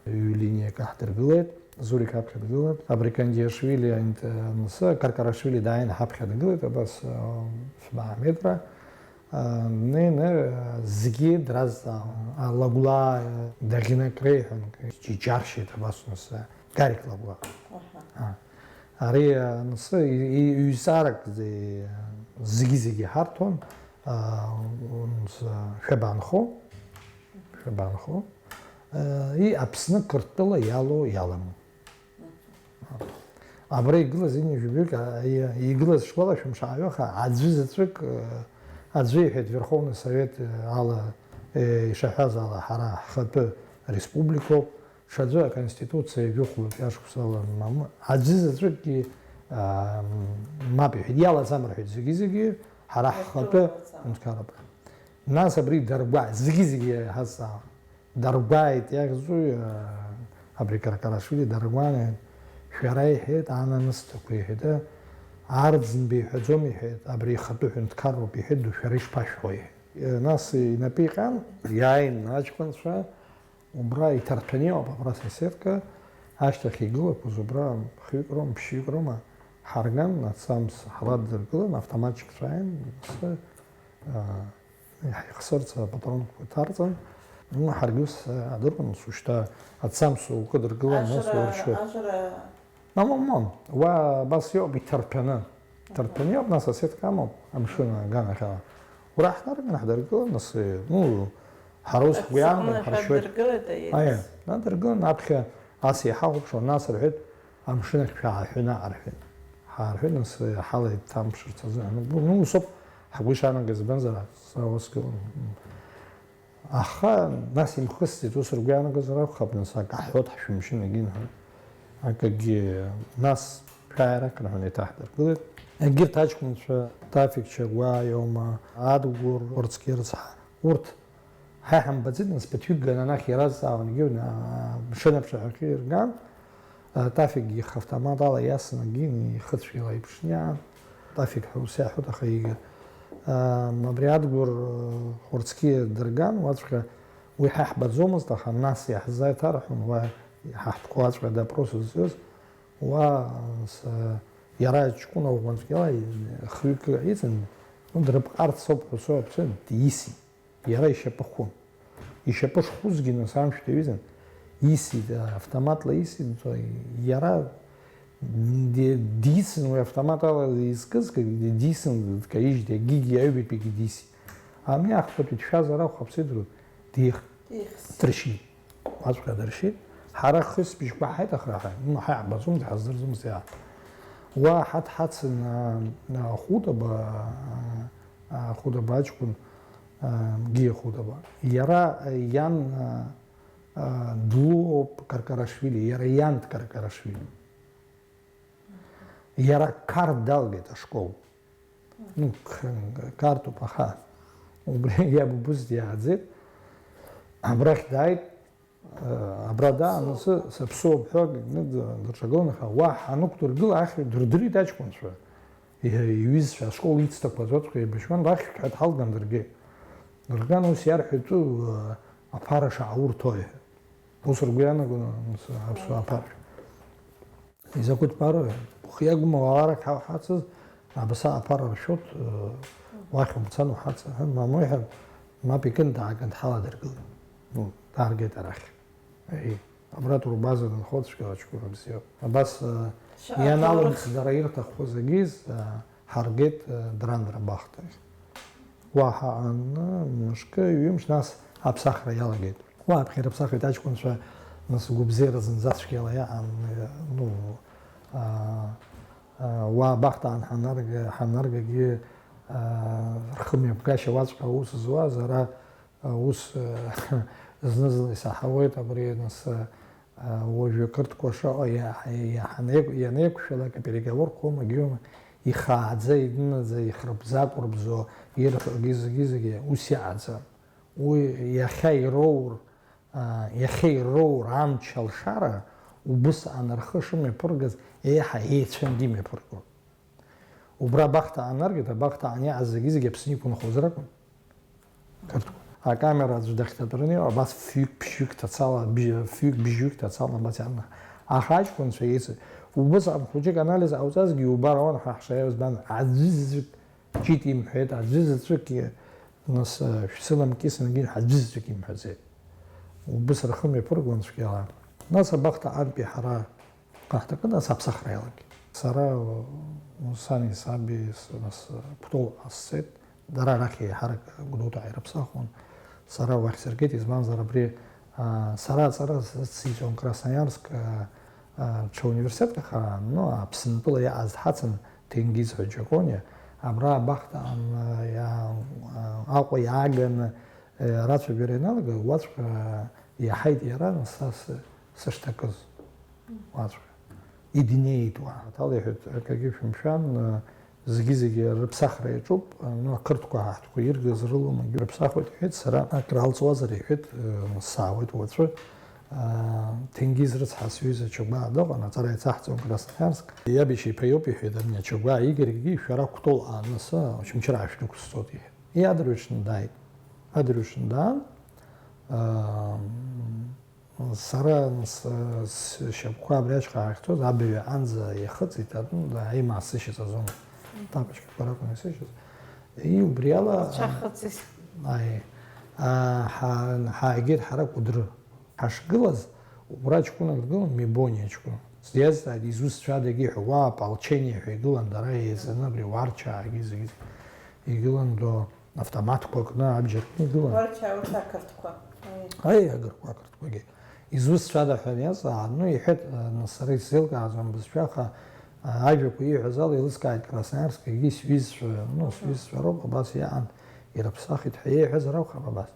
ҩ-линиак аҳдыргылеит, Зурик аԥхьа дгылан, абри Кандиашвили, анс-, Каркарашвили дааин ҳаԥхьа дгылеит, абас, фба метра, днеины, зегьы дразҵаауан, Лагәлаа даӷьны акреиҳәон, иџьаршьеит абас, нас, Гарик Лагәлаа. Ари, анс-, и-, и-, ҩ-, ҩ-, ҩ-, ҩ-, зегьы-зегьы ҳарҭон, а, унс-, шәабанхо? Шәабанхо? Э, и Аԥсны Қырҭтәыла иалоу иаламу. Абра игылаз ҩажәаҩык, а, и-, игылаз школашәа мшааҩыха аӡәы заҵәык, э, аӡәы иҳәеит, Верховный Совет, э, ала, э, ишаҳәаз ала, ҳара ҳхатәы республикоуп, ҽаӡәы аконституциа жәохәҩык ашықәсала мамы, аӡәы заҵәыкгьы, а, мап иҳәеит, иалаӡам рҳәеит зегьы-зегьы, ҳара ҳхатәы ҳәынҭқарроуп. Нас абри даргәаа, зегьы-зегьы иҳазҵаауан. Даргәааит иахьӡу, а, абри Каркарашвили даргәаан, шәара, иҳәеит, ананысцәақәа, иҳәеит, а, Арӡынба иҳәаӡом, иҳәеит, абри ихатәы ҳәынҭқарроуп, иҳәеит, ду шәара ишԥашәҳәо, иҳәеит. Нас инапы иҟьан, иааин аҷкәынцәа, убра иҭарҭәаны иҟоуп, абра соседка, ашьҭахь игылақәоз убра хҩык роума, ԥшьҩык роума, ҳарган, аҵамс ҳладдыргылан, автоматчикцәа ааин, сы, а, Иаҳхысырц апатронқәа ҭарҵан, ну, ҳаргьы ус адыруан, ус шьҭа ацамс укыдыргылан, нас Ажра, уаршьуеит. Ажра. Мамон, мамон, уа абас иоуп, иҭарҭәаны. Иҭарҭәаны иоуп, нас асеҭка амоуп, амшын аганахьала. Ура ҳнарган, ҳдыргылан, нас, ну, ҳара ус ҳгәы иаанагон, Аҵыхәтәаны ҳаршьуеит. Шәадыргылеит, аиеи. Аиа, надыргылан, аԥхьа ас иҳахәаԥшуан, нас рҳәеит, Амшын ахь шәаҳәын, аарҳәын. Ҳаарҳәын, нас ҳалеит ҳамԥшырц азы. Ну, усоуп, ҳгәы ишаанагаз, избанзар, са ус гылан. Аха нас имхысӡеит, ус ргәы иаанагозар акәхап, нас акы аҳәот, ҳшәымшьын егьин ҳәа. Акгьы, нас шәааир акәын ҳәа еиҭаҳдыргылеит. Егьырҭ аҷкәынцәа, Тафик Чагәаа иоума, Адгәыр Орцкиа рыцҳа, урҭ Ҳа иҳамбаӡеит, нас, ԥыҭҩык ганы анахь иразҵаауан, егьи, а, мшын аԥшаҳәахьы ирган, а, Тафик ихы автомат ала иасын, егьи ихыцәгьа илаиԥшны иаан, Тафик ҳәа ус иаҳәоит, аха егьи, а, абри Адгәыр, а, Хәырцқьиа дырган, уаҵәҟьа уи ҳа иаҳбаӡомызт, аха нас иаҳзеиҭарҳәон, уа Ҳаҳҭқәа аҵәҟьа допрос зцоз, уа, с-, иара ҷкәына ӷәӷәа цәгьала хҩык иҵан, ну, дрыпҟарц ауп ҳәа соуп, дисит. Иара ишьапы хәын. Ишьапы шхәызгьы, нас, амшә даҩызан, исит, автоматла исит, иара ди-, дицын уи автомат ала изкыз, ди-, дицын, дкаижьит, егьигьы аҩбатәигьы дисит. Ами ахԥатәи дшәазар акәхап, сидрук, дих-, Ихс. Дыршьит. Уаҵәҟьа дыршьит. Ҳара хысбыжьқәа ҳаиҭахра ҳаи, ну, ҳаиҳабацәымызт, ҳаздырӡомызт иаҳ-. Уа ҳаҭ ҳацын, а, а, Хәытаба, а, а, Хәытаба аҷкәын, а, Гиа Хәытаба. Иара, а, иан, а, а, длуоуп Каркарашвили, иара иан дКаркарашвили. Иара Қарҭ далгеит ашкол. Ну, қ-, Қарҭуп, аха убри иаб убыс диааӡеит. Абрахь дааит, э, абра дааны сы-, саԥсуоуп ҳәа, ны д-, дырҿагылан, аха уа ҳанықәдыргыла ахьҩ дырдырит аҷкәынцәа. Иҳ-, иҩызцәа ашкол ицҭақәаз уаҵәҟьа еибашьуан, рахьтә ҳәа дҳалган даргьы. Дырган ус иарҳәеит, э, аԥара шааурҭои ҳәа. Ус ргәы иаанагон, ус, аԥсуаа аԥара. Изакәытә ԥароу, хы иагума уааларак ҳауҳацыз, абаса аԥара ршәот, уахь умцан уҳаца, ҳәа, мамоу иҳәан, мап икын, дааган дҳаладыргылеит. Ну, дааргеит арахь. Аи, абра турбаза дынхо цәгьала ҷкәына бзиоуп. Абас, э, Шаҟа ианалымс ҭоурых. Дара ирҭаххо зегьы, э, ҳаргеит, э, Драндра Бахҭахь. Уа ҳаҟан, мышкы, ҩымш, нас аԥсахра иалагеит. Уа аԥхьара ԥсахит аҷкәынцәа, нас гәыбзиара зынӡа цәгьала иаҟам, ну, а, а, уа абахҭаан ҳанарга-, ҳанаргагьы, а, рхымҩаԥгашьа уаҵәҟьа аус зуаз, ара, а, ус, а, зны-зынла исаҳауеит абри, нас, а, уажәы ақырҭқәа шаҟа иа-, иа-, ианеиқә-, ианеиқәшәалак апереговорқәоума, гьиума, ихааӡа, иднаӡа, ихырбзакәырбзо ирҳәогьы зегьы-зегьы ус иаҟаӡам. Уи иахьа ироур, аа, иахьа ироур амч алшара, убысҟан рхы шымҩаԥыргаз еиҳа еицәангьы имҩаԥыргон. Убра абахҭа аанаргеит, абахҭа аан иааз зегьы-зегьы Аԥсны иқәынхоз ракәын. Қырҭқәа. Акамера аӡә дахьҭатәараны иҟоу, абас фҩык-ԥшьҩык ҭацала, бжь-, фҩык-бжьҩык ҭацала, абас иаанхеит. Аха аҷкәынцәа еицыз. Убысҟан хәыҷык анализ ҟауҵазгьы иубар ауан ҳәа ҳшаиауаз бан, аӡәызаҵәык ҷыт имҳәеит, аӡәызаҵәык, нас, шәсыламкьысынгьы аӡәызаҵәык имҳәаӡеит. Убыс рхы мҩаԥыргон цәгьала. Нас абахҭа антәи ҳара ҳаҳҭакы, нас аԥсахра иалагеит. Сара, сани саби, с-, нас, Кәтол ҟасҵеит. Дара арахь еиҳарак Гәдоуҭаҟа ирыԥсахуан. Сара уахь сыргеит, избанзар абри, а, сара аҵара сациҵон Красноярск, а, а, ҽа университетк ахаан, ну, Аԥсынтәыла иаҟаз дҳацын, Ҭенгиз ҳәа Џьакониа, абра абахҭаан, а, иа-, а, Аҟәа иааганы, а, рацәажәара ианалага, уаҵәҟьа иаҳаит иара, са сы-, сышҭакыз. Уаҵәҟьа. Иднеит уа. Аҭалеиҳәеит, акгьы шәымшәан, зегьы-зегьы рыԥсахра иаҿуп, ну, ақырҭқәа, аҳҭқәа иргаз рылоума, рыԥсахуеит, иҳәеит, сара акралҵуазар, иҳәеит, саауеит уаҵәы, Ҭенгиз рыцҳа сҩыза Чагәаа дыҟан, аҵара иацаҳҵон Красноярск. Иаб иашьа иԥа иоуп, иҳәеит, ани Чагәаа Игорьгьы, шәара Кәтол аанныс, Очамчыра шәдәықәсҵоит, иҳәеит. Иадырҩаҽны дааит. Адырҩаҽны даан, Сара с-, сшьапқәа абри ашьха ахьцоз, абаҩ аҟынӡа иахыҵит, атәым, аимаа сышьаҵазон. Тапочкақәа ракәын исышьоз. И убри ала, Цәахыҵис. Аи, а, ҳа-, ҳааигеит ҳара Кәыдры. Ҳашгылаз, убра ҷкәынак дгылан, Мебониа ҷкәын. Сиазҵааит, изусҭцәадагьы ҳәа, уа ополчение ҳәа игылан, дара еизаны абри Уарчаагьы зегьы игылан, до Автоматқәа кны, абџьар кны игылан. Уарчаа урҭ ақырҭқәа. Аи. Аи, агырқәа, ақырҭқәагьы. Изусҭцәада ҳәа иазҵаан, ну, иҳәеит, э, нас сара исзеилкааӡом бызшәа, аха, э, ажәақәа ииҳәаз ала еилыскааит Красноярскгьы сҩызцәа, ну, Мгм. Сҩызцәа роуп, абас иаан, ирыԥсахит ҳәа иеиҳәазар акәхап абас.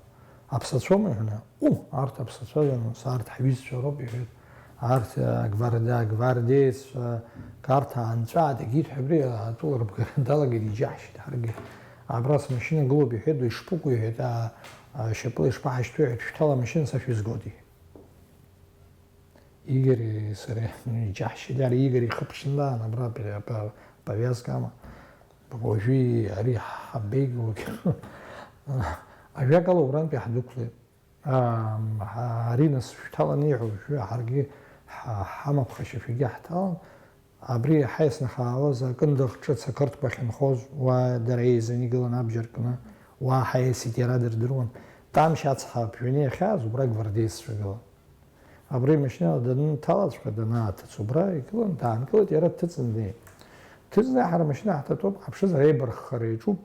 Аԥсацәоума, иҳәаны? У, арҭ аԥсацәа, нас арҭ ҳҩызцәа роуп, иҳәеит. Арҭ, а, гварди-, агвардееццәа, Қарҭаа анҵәаадагьы иҭ ҳәа абри атәыла рыбгара далагеит, иџьаҳшьеит ҳаргьы. Абра смашьына гылоуп, иҳәеит, ишԥыкәу, иҳәеит, а, а, шьапыла ишԥаҳашьҭуеи, иҳәеит, шәҭала амашьына, са шәызгоит, иҳәеит. Игори сареи иџьаҳшьеит, иара Игори ихы ԥшны даан, абра пе-, пе-, повязка ама. Уажәы ари ҳабеигоугь. Ажәакала, убрантәи ҳдәықәлеит. Ам, ҳа-, ари нас шәҭаланы иҳәо, шәы-, ҳаргьы ҳа-, ҳамаԥхашьа шәагьы ҳҭалан. Абри иаҳа иснахаауаз акындыӷ ҿыц ақырҭқәа ахьынхоз, уа дара еизаны игылан абџьар кны, уа ҳаиасит иара дырдыруан. Тамшь ацҳа аԥжәаны иахьааз, убра гвардееццәа гылан. Абри имашьына данынҭалаҵәҟьа, данааҭыҵ, убра игылан, даанкылеит, иара дҭыҵын днеит. Дҭыҵны ҳара амашьына ҳҭатәоуп, ҳаԥшызар, еибарххара иаҿуп,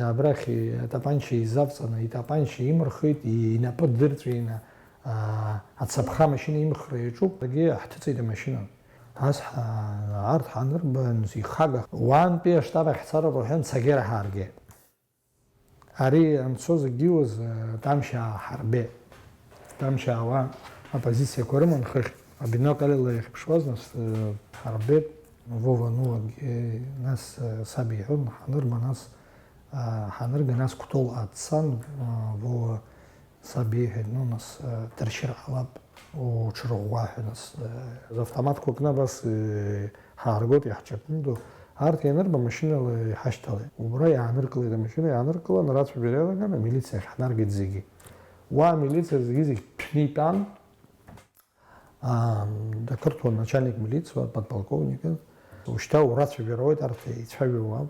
абрахь итапанча изавҵаны, итапанча имырхит, инапы дырҵәины, аа, ацаԥха амашьына имхра иаҿуп, егьи ҳҭыҵит амашьына. Нас ҳа-, арҭ ҳанырба, ихага, уантәи аштаб ахь цароуп рҳәан, Цагера ҳааргеит. Ари анцоз егьиуаз, э, Тамшь ааҳарбеит. Тамшь аауа апозициақәа рыман хыхь, абинокльла иахьыԥшуаз, нас, э, ҳарбеит, Вова, ну, ак-, э, нас, э, саб иҳәон, ҳанырба, нас, э, ҳанырга, нас Кәтол аццан, э, Вова саб иҳәеит, ну, нас, э, дыршьыр ҟалап. Уҽырӷәӷәа ҳәа нас, э, автоматқәа кны абас, э, ҳааргоит, иаҳҿакындоу. Арҭ ианырба, машьынала иҳашьҭалеит. Убра иааныркылеит амашьына, иааныркылан, рацәажәара иалаган, амилициа ахь ҳнаргеит зегьы. Уа амилициа зегьы-зегь ҭәны итәан, аа, ақырҭуа начальник милициа, подполковник, ушьҭа урацәажәара уеит, арҭ еицәажәауам.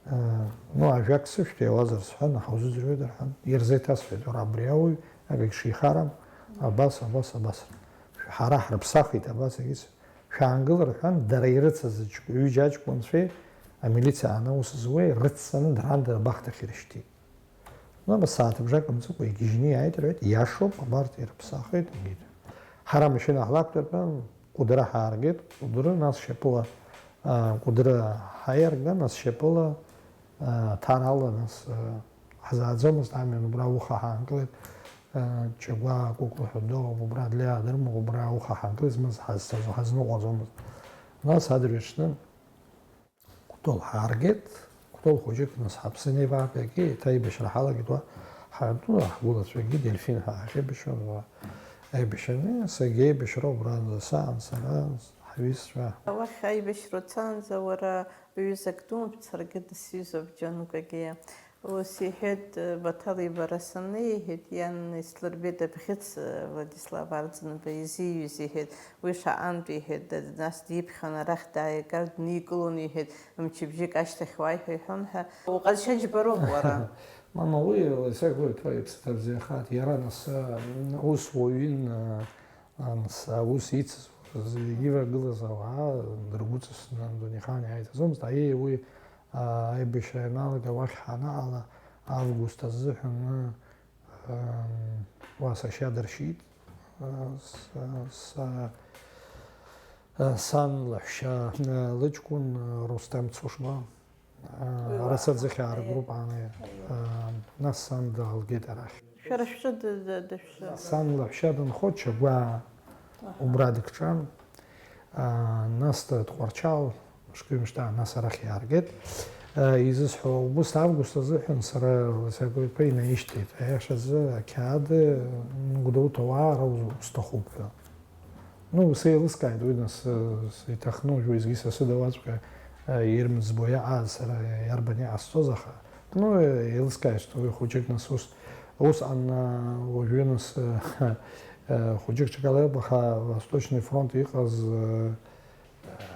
Э, ну, ажәак сышәҭ, иауазар сҳәан, ҳаузыӡырҩуеит рҳәан, ирзеиҭасҳәеит, уара абри ауаҩ, акгьы шихарам, абас, абас, абас. Ҳара ҳрыԥсахит, абас, егьыс. Шәаангыл рҳәан, дара ирыцыз аҷ-, ҩыџьа аҷкәынцәеи амилициа анаус зуеи рыццаны Дранда абахҭахь ирышьҭит. Ну, абас сааҭыбжак мҵыкәа игьежьны иааит рҳәеит, иашоуп, абарҭ ирыԥсахит, егьит. Ҳара амашьына ҳлақәтәартә, Кәыдры ҳааргеит, Кәыдры, нас шьапыла, аа, Кәыдры ҳаиарга, нас шьапыла, аа, Ҭарала, нас, аа, ҳзааӡомызт, амҩан убра ауха ҳаанкылеит, аа, Чагәаа Кәыкәла ҳәа доуп, убра Длеа дырмоуп, убра ауха ҳаанкылеит, змаз ҳазцаз, ҳазныҟәаӡомызт. Нас адырҩаҽны Кәтол ҳааргеит, Кәтол хәыҷык нас ҳаԥсы анеиваак, егьи еиҭа аибашьра ҳалагеит уа, ҳаартны ҳгәылацәагьы Дельфин ҳәа ҳахьеибашьуан уа. Аибашьра анеи, саргьы аибашьра убранӡа саан, сара ҳҩызцәа. Уахь аибашьра уцаанӡа уара уҩызак думоуп, саргьы дысҩызоуп, Џьон Гәагьиа. Ус иҳәеит, Баҭал ибара саннеи, иҳәеит, иан ислырбеит абӷьыц, Владислав Арӡынба изиҩыз, иҳәеит, уи шаҟантә, иҳәеит, д-, нас диԥхьон, арахь дааигар, дникылон, иҳәеит, мчыбжьык ашьҭахь уааи ҳәа иҳәон ҳәа. Уҟазшьа џьбароуп уара. Мама, уи Лесагәа иԥа иԥсы ҭабзиахааит, иара нас, а, ус уаҩын, а, анс-, аус ицыз, ивагылаз ауаа дыргәыҵысны Дунеихаан иааиҭаӡомызт, аиеи уи, аа, аибашьра ианалага уахь ҳанаҟала, август азыҳәан, ам, уа сашьа дыршьит, а, с-, са-, а, сан лаҳәшьа, а, лыҷкәын, а, Русҭам Цушба, а, уи Арасаӡыхьаа ргруп аан, а, нас сан даалгеит арахь. Шәара шәҿы д-, д-, дышәзы. Сан лаҳәшьа дынхо Чагәаа Аҳа. Убра дыкҿан. А, нас д-, Тҟәарчал, мышкы-ҩымш даан, нас арахь иааргеит. А, изысҳәо, убыс август азыҳәан сара Лесагәа иԥа инаишьҭит. Аиашазы, ақьаад, м, Гәдоуҭа уаа ара уз-, усҭахуп ҳәа. Ну, сеилыскааит уи, нас, э, с-, иҭахны уажә уеизгьы са сыда уаҵәҟьа, э, ирмыӡбо иаҟааз сара иарбан иҟасҵоз, аха, ну, э, еилыскааит, что уи хәыҷык, нас, ус, усҟан, э, уажәы, нас, э, э, хәыҷык ҽакала иҟоуп, аха Восточный фронт иҟаз, э,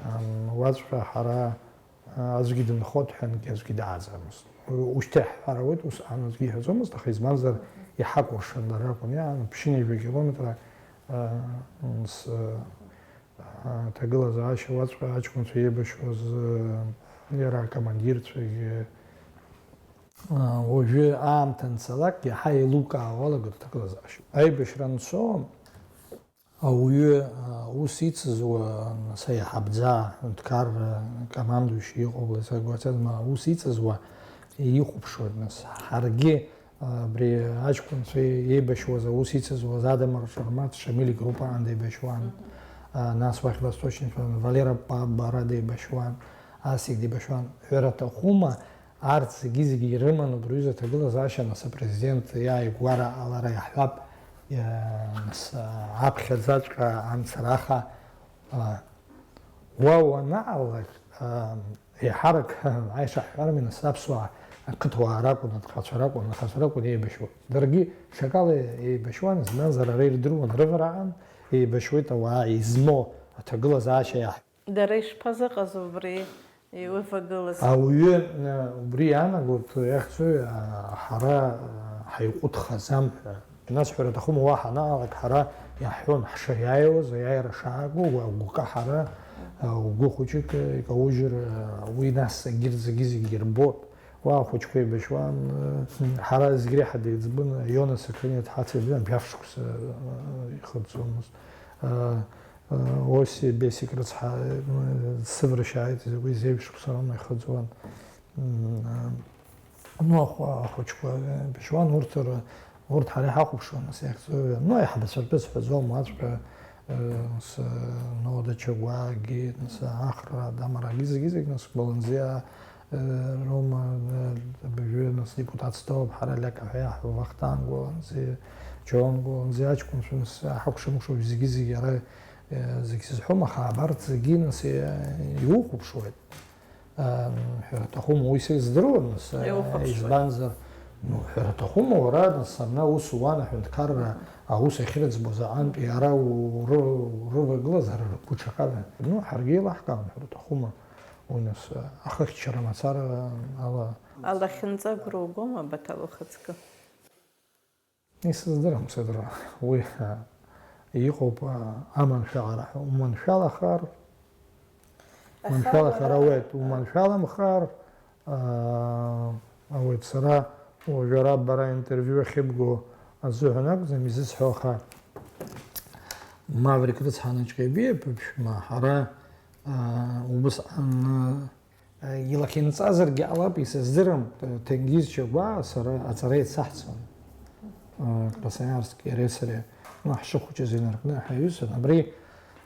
ан-, уаҵәҟьа ҳара, э, аӡәгьы дынхоит ҳәангьы аӡәгьы дааӡамызт. Ушьҭа иаҳҳәар ауеит, усҟан аӡәгьы иҳәаӡомызт, аха избанзар, иҳакәыршан дара ракәын, иаан ԥшьынҩажәа километра, э, м, с-, э, Аҭагылазаашьа уаҵәҟьа аҷкәынцәа еибашьуаз, э, иара акомандирцәагьы, э, уажәы аамҭа анцалак иаҳа еилукаауа алагоит аҭагылазаашьа. Аибашьра анцо ауаҩы, э, ус ицызуа, нас, аиҳабӡа, аҳәынҭқарра командующий иҟоу, Леса Гәацьазма, ус ицызуа ихәаԥшуеит, нас, ҳаргьы Абри аҷкәынцәа еибашьуаз, аус ицызуаз Адамыр Шармаҭ Шамиль игруппа аан деибашьуан. Мгм. А, нас уахь Восточный фронт Валера Пабара деибашьуан, Асик деибашьуан. Ҳәара аҭахума, арҭ зегьы-зегьы ирыман убри аҩыза аҭагылазаашьа, нас апрезидент иааигәара алара иаҳҳәап, иа-, нас, а, аԥхьаӡаҵәҟьа амцараха, а, уа уанаалак, а, Еиҳарак, аиаша ҳҳәарами, нас, аԥсуаа Ақыҭауаа ракәын, анхацәа ракәын, анхацәа ракәын еибашьуа. Даргьы ҽакала еибашьуан, избанзар, ара ирдыруан, рывараан еибашьуеит ауаа измоу аҭагылазаашьа иаҳ-. Дара ишԥазыҟаз убри еивагылаз? Ауаҩы, э, убри иаанагоит, иахьӡои, а, ҳара, а, ҳаиҟәыҭхаӡам ҳәа. Нас ҳәара аҭахума, уа ҳанаалак, ҳара иаҳҳәон, ҳшаиааиуаз, аиааира шааго, уа угәы каҳара, а, угәы хәыҷык икаужьыр, а, уи нас егьырҭ зегьы-зегьы ирбот. Уа ахәыҷқәа еибашьуан, ҳара зегь реиҳа деиҵбын, Иона Сақаниа дҳацеиҵбын, жәаф шықәса, э, ихыҵуамызт. Э, э, Оси Бесик рыцҳа, э, сыврашьааит, уи зеижә шықәса роума ихыҵуан. М, э, ну, ахәа-, ахәыҷқәа, э, еибашьуан, урҭ р-, урҭ ҳара иҳахәаԥшуан, нас иахьӡу, ну, аиҳабацәа ртәы сҳәаӡом, уаҵәҟьа, э, с-, Нода Чагәагьы, нас Ахра Дамарагьы, зегьы-зегь, нас Гәаланӡиа, Рома, э, абыржәы, нас, депутатс доуп, ҳара Лиака ҳәа иаҳҳәо, Вахтанг Гәаланӡиа, Џьон Гәаланӡиа, аҷкәынцәа, нас, ҳакәша-мыкәша зегьы-зегьы ара, э, зегь сызҳәом, аха абарҭ зегьы, нас, э, иухәаԥшуеит. Э, ҳәара аҭахума, уи сыздыруам, нас, э, Иухәаԥшуеит. Избанзар, ну, ҳәара аҭахума, уара, нас, абна аус уан аҳәынҭқарра аус ахьырӡбоз аҟынтәи ара уры-, урывагылазар ргәы ҽакала. Ну, ҳаргьы еилаҳкаауан, ҳәара аҭахума. Уи нас, ахыхьчара мацара ала. Алахьынҵа агәра угома, Баҭал, ухаҵкы? Исыздырам, сыдра. Уи, а, иҟоуп, а, аманшәалара ҳәа. Уманшәалахар, Аха маншәалахар уара ауеит, уманшәаламхар, а, ауеит. Сара уажәы ара бара интервиу ахьыбго азыҳәан акәӡам изысҳәо, аха Маврик рыцҳа, Наҷҟьеибиа ԥшәма, ҳара, аа, убысҟан, аа, илахьынҵазаргьы ҟалап, исыздырам, Ҭенгиз Чагәаа сара аҵара еицаҳҵон, аа, Красноярск иареи сареи, ну, ҳшыхәыҷыз инаркны ҳаҩызан. Абри,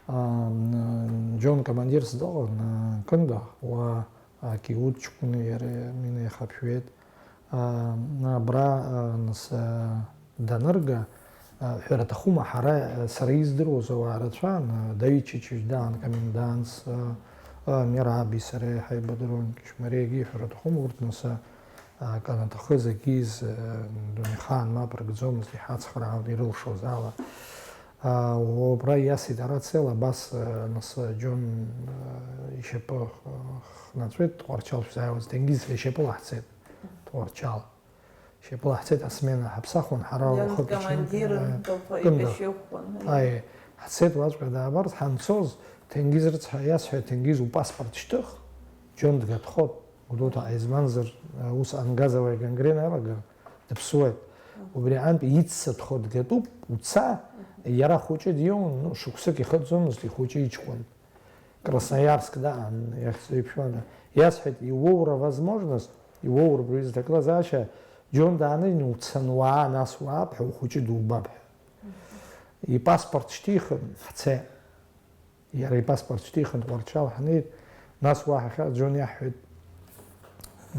аа, н-, Џьон командирс дыҟан, аа, Кында, уа, аа, Киут ҷкәыни иареи Мина ихаԥшәеит. Аа, абра, аа, нас, аа, данырга, аа, ҳәара аҭахума, ҳара, аа, сара издыруаз ауаа рацәан, аа, Давид Чичыч даан, комендантс, аа, аа, Мераби сареи ҳаибадыруан, Кьышьмариагьы, ҳәара аҭахума, урҭ нас, аа, акы анаҭахыз, акы из, аа, дунеихаан мап рыгӡомызт, иҳацхраауан ирылшоз ала. Аа, убра иасит арацел, абас, аа, нас, аа, Џьон, аа, ишьапы, аа, хнаҵәеит, Тҟәарчал шәзааиуаз, Ҭенгиз ишьапыла ҳцеит. Тҟәарчал. Шьапыла ҳцеит асмена ҳаԥсахуан, ҳара Џьон ухы командир кыдда. Ибашьыхәуан. Аи, ҳцеит уаҵәҟьа даабарц, ҳанцоз, Ҭенгиз рыцҳа иасҳәеит, Ҭенгиз, упаспорт шьҭых, Џьон дгатәхоит, Гәдоуҭаҟа, избанзар, ус ангазовая гангрена алагар, дыԥсуеит. Убри аҟынтә иццатәхо дгатәуп, уца, иара хәыҷы диоун, ну, шықәсык ихыҵӡомызт, ихәыҷы иҷкәын. Красноярск даан, иахьӡу иԥшәмада. Иасҳәеит, иуоура возможность, иуоура убри зҭагылазаашьа, Џьон даанын, уцаны уаа, нас уаап ҳәа, ухәыҷы дубап ҳәа. Ипаспорт шьҭихын, ҳцеит. Иара ипаспорт шьҭихын, Тҟәарчал ҳнеит, нас уа ҳахьааз Џьон иаҳҳәеит,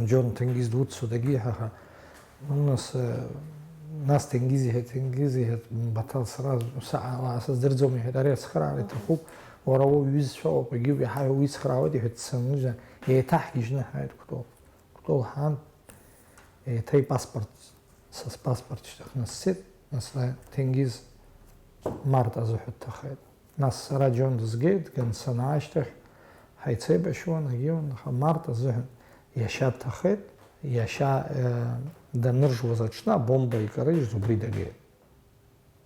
Џьон Ҭенгиз дуццо дагьиҳәаха, нас, э, нас Ҭенгиз иҳәеит, Ҭенгиз иҳәеит, Баҭал, сара саала сыздырӡом, иҳәеит, ари ацхыраара иҭахуп, уара уҩызцәа ауп, егьи уи ҳаҩ уицхраауеит, иҳәеит, дцаны, еиҭаҳгьежьны ҳааит Кәтол. Кәтол ҳаан, еиҭа ипаспорт, са спаспорт шьҭыхны сцеит, нас Ҭенгиз Март азыҳәа дҭахеит. Нас сара Џьон дызгеит, дганы санаашьҭахь, ҳаицеибашьуан, агьиуан, аха Март азыҳәан иашьа дҭахеит, иашьа, э, даныржуаз аҽны абомба икарыжьыз убри дагеит.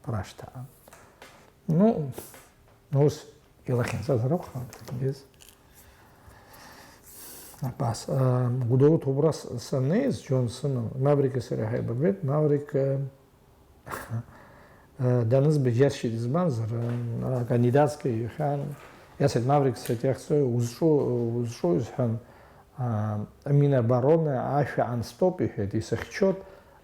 Рашҭа. Ну, ус илахьынҵазар акәхап, Ҭенгиз. Абас, э, Гәдоуҭа убра с-, саннеиз, Џьон сыман, Маврики сареи ҳаибабеит, Маврик, э, Э, данызба џьаршьеит, избанзар, э, акандидатская иҳәан, иасҳәеит, Маврик, сҳәеит, иахьцои, узҿу, узҿуи сҳәан, а, Минобороны ашәа анстәоуп, иҳәеит, исыхьчоит,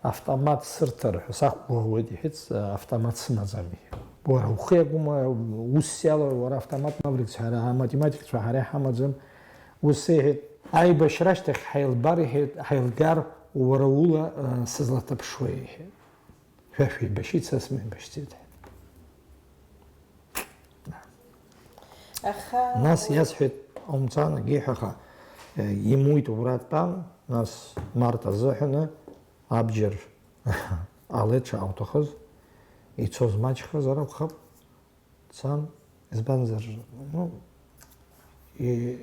автомат сырҭар ҳәа сақәгәыӷуеит, иҳәеит, автомат сымаӡам, иҳәеит. Уара ухы иакәыма, усс иалоу, уара автомат, Маврик, сҳәара, аматематикцәа ҳара иҳамаӡам, ус иҳәеит, аибашьра ашьҭахь ҳаилбар, иҳәеит, ҳаилгар, уара ула, э, сызлаҭаԥшуеи, иҳәеит. Шәа шәеибашьит, са смеибашьӡеит. Аха нас уи иасҳәеит, ҟаумҵан, егьиҳәаха, Имуит убра дтәан, нас Марҭа азыҳәаны абџьар ҟалеит шаауҭахыз, ицоз маҷхазар акәхап, дцан, избанзар, ну, и-,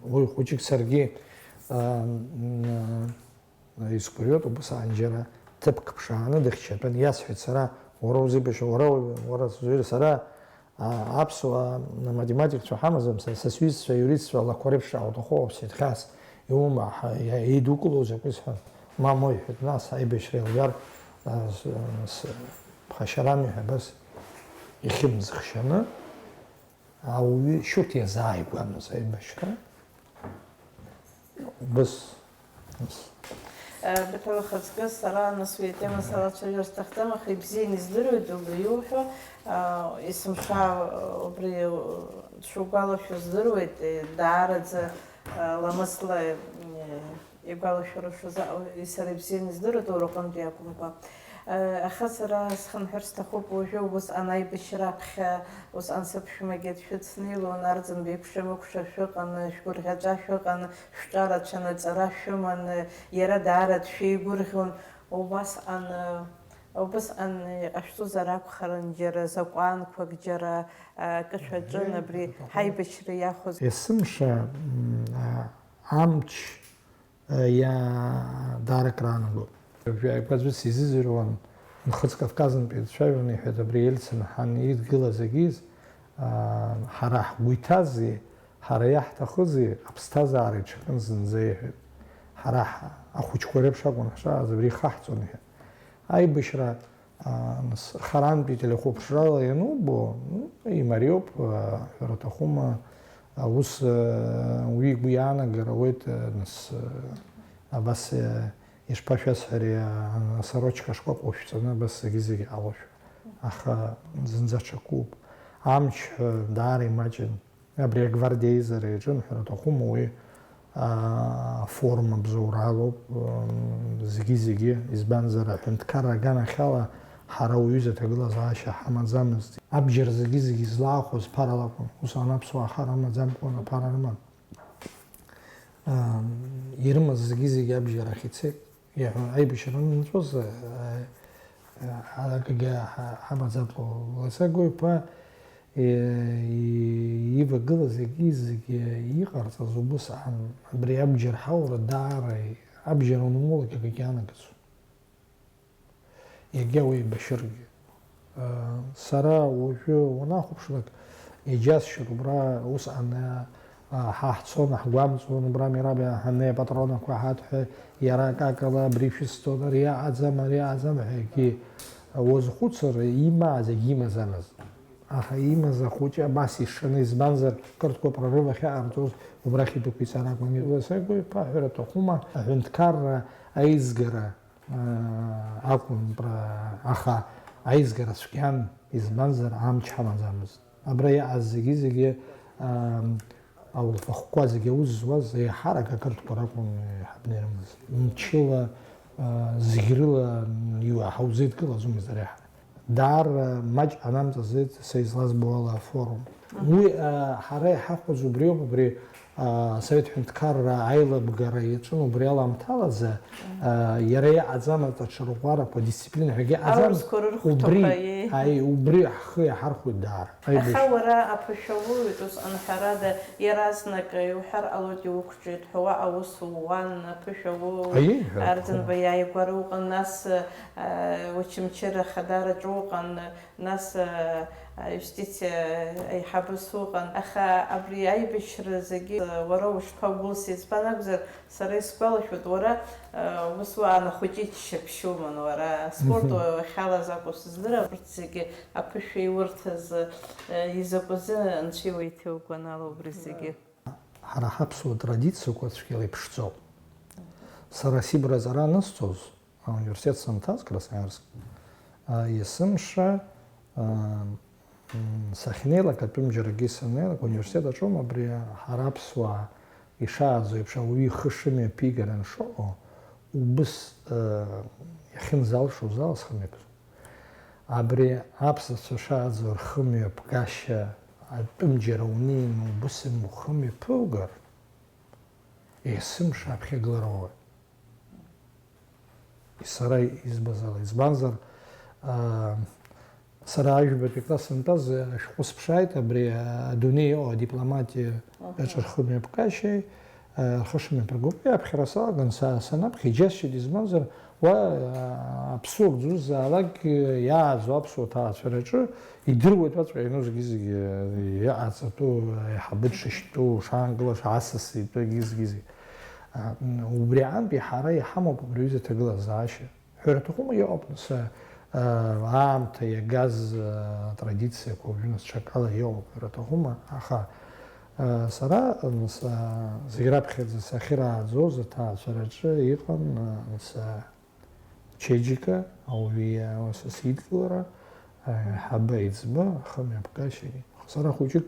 уи хәыҷык саргьы, а, м, а, исгәырҩоит, убасҟан џьара ҭыԥк ԥшааны дыхьчатәын, иасҳәеит сара, уара узеибашьуа, уара, уара сзуҩыр, сара А, аԥсуаа математикцәа ҳамаӡам, са, са сҩызцәа, иуристцәа лақәа реиԥш ауҭаху ауп, сеидхьаас, иумоу ҳа-, иа-, еидукыло закәи сҳәан, мамоу, иҳәеит, нас аибашьра еилгар, а, с-, с-, ԥхашьарами ҳәа абас ихьымӡӷшьаны, ауаҩы шьурҭ иазааигәамызт аибашьра. Убыс, ус. Э, Баҭал, ахаҵкы, сара нас уи атема салацәажәар сҭахӡам, аха ибзианы издыруеит убри иуҳәо, а, есымша, а, убри, а, дшугәалашәо здыруеит, э, даараӡа, а, ламысла, э, игәалашәароушәа за-, сара ибзианы издыруеит, уара уҟынтәи акәымкәа. Аха сара схынҳәыр сҭахуп уажәы, усҟан аибашьра аԥхьа, усҟан сыԥшәмагьы дшәыцнеилон, Арӡынба икәша-мыкәша шәыҟан, шәгәырӷьаҵәа шәыҟан, шәҿарацәан, аҵара шәыман, иара даара дшәеигәырӷьон. Убасҟан, убысҟан иҟашәҵозар акәхарын, џьара закәанқәак, џьара акы шәаҿын, абри ҳаибашьра иахәоз. Есымша, м, а, амч Иа-, даара акраанагон. Жәаҩа гәаӡәыс изыӡырҩуан, Нхыҵ Кавказынтәи дцәажәон, иҳәеит, абри Ельцин ҳан идгылаз агьиз, аа, ҳара ҳгәы иҭази, ҳара иаҳҭахызи, аԥсҭазаара иҽакын зынӡа, иҳәеит. Ҳара ҳ-, ахәыҷқәа реиԥш акәын ҳшааз, абри ихаҳҵон, иҳәеит. Аибашьра А, нас, харантәи телехәаԥшрала ианубо, ну, имариоуп, а, ҳәара аҭахума, а, ус, а, уи игәы иаанагар ауеит, а, нас, а, абас, а, ишԥашәасҳәари, а, асарочка шкәакәа шәҵаны, абас зегьы-зегьы ҟалошәа. Аха зынӡа ҽакуп. Амч, а, даара имаҷын. Абри агвардиа аизара иаҿын ҳәара аҭахума, уи, аа, аформа бзоуралоуп, м, зегьы-зегьы, избанзар, аҳәынҭқарра аганахьала ҳара уаҩы изы аҭагылазаашьа ҳамаӡамызт. Абџьар зегьы-зегьы излаахәоз ԥарала акәын, усҟан аԥсуаа хар амаӡамкәан аԥара рыман. Ам, ирымаз зегьы-зегьы абџьар ахь ицеит. Иаҳәон, аибашьра анынҵәоз, а, а, акгьы ҳа-, ҳамаӡамкәа, Ласагәа иԥа, е, и-, ивагылаз егьи зегьы иҟарҵаз убыс аан, абри абџьар ҳаура даара, абџьар унмулак акгьы анагӡом. Егьа уеибашьыргьы. Сара уажәы уанахәаԥшлак, иџьасшьоит, убра усҟан, а, ҳа ҳцон, ҳгәамҵуан, убра Мераб иаҳаны апатронақәа ҳаҭ ҳәа, иара акакала абри шәысҭон, ари аҟаӡам, ари аҟаӡам ҳәа, егьи уазхәыцыр, имааз егьимаӡамызт. Аха имаз ахәыҷы абас ишаны, избанзар, қырҭқәа прорыв ахьаҟарҵоз убрахь идәықәиҵар акәын. Ласагәа иԥа ҳәара аҭахума, аҳәынҭқарра аизгара акәын, пра-, аха аизгара цәгьан, избанзар, амч ҳамаӡамызт. Абра иааз зегьы-зегьы, ам, ауалԥахәқәа зегьы аус зуаз еиҳарак ақырҭқәа ракәын еиҳабны ирымаз. Мчыла, а, зегь рыла иуа-, ҳаузеидкылаӡомызт ари ҳа. Даара маҷ анамҵаӡеит са излазбо ала афорум. Мгм. Уи, а, ҳара иҳахәоз убриоуп, убри, а, Асовет ҳәынҭқарра аилабгара иаҿын убри аламҭалазы, а, иара иҟаӡамызт аҽырӷәӷәарақәа, дисциплина ҳәагьы ыҟаӡамызт. Аурысқәа рырхәҭақәа, Убри, еи. Аи, убри ҳхы иаҳархәеит даара. Аха Аибашьра. Уара аԥышәа уоуит, усҟан ҳәарада, иаразнак иуҳәар ҟалоит, иуқәҿиеит ҳәа уаҟа аус ууан, аԥышәа уоуит. Аиеи, ҳәа, Арӡынба ҳәа. Иааигәара уҟан, нас, а, Очамчыра ахадараҿы уҟан, Нас, а, аиустициа аиҳабыс уҟан, аха абри аибашьра зегьы, а, уара ушԥагәылси, избан акәзар, сара исгәалашәоит, уара, а, ус уаан ахәыҷы иччаԥшь уман, уара аспорт Мгм. Уахьалаз акәу сыздырам, урҭ зегьы аԥышәа иурҭаз, а, изакәазы анцәа иуеиҭеи угәанала убри зегьы? Ҳара ҳаԥсуа традициақәа цәгьала иԥшӡоуп. Сара Сибра аҵара анысҵоз, Ауниверситет санҭаз, Красноярск, а, есымша, а, м, сахьнеилак, атәым џьаргьы саннеилак, ауниверситет аҿоума абри ҳара аԥсуаа ишааӡо еиԥш ауаҩы ихы шымҩаԥигара аншоу, убыс, а, иахьынӡалшоз ала схы мҩаԥысуан. Абри аԥсацәа шааӡо рхы мҩаԥгашьа атәым џьара унеины убыс ухы мҩаԥугар, Есымша аԥхьагылара уоуеит. Сара избаз ала. Избанзар, аа, сара ажәабатәи класс сынтәаз, ашәҟәы сыԥшааит, абри, аа, адунеи иҟоу адипломатиа Аҳа. Аҿы рхымҩаԥгашьеи, аа, рхы шымҩаԥыргои аԥхьара салаган, са-, санаԥхьа иџьасшьеит, избанзар, уа, аа, аԥсуак дзузаалакгьы, иааӡо аԥсуа ҭаацәараҿы идыруеит уаҵәҟьа иану зегьы-зегьы, иҟаҵатәу, аиҳабы дшышьтәу, шаангылаша, асас итәы зегьы-зегьы. А, м, убри аҟынтәи ҳара иҳамоуп абри аҩыза аҭагылазаашьа. Ҳәара аҭахума, иҟоуп, нас, а, аамҭа иагаз, а, атрадициақәа уажәы, нас, ҽакала иҟоуп, ҳәара аҭахума, аха, а, сара, нас, а, зегь раԥхьаӡа сахьырааӡоз аҭаацәараҿы иҟан, а, нас, а, Чеиџьыка, ауаҩы иа-, са сидгылара, аиҳабы аиҵбы, ахымҩаԥгашьагьы. Сара хәыҷык,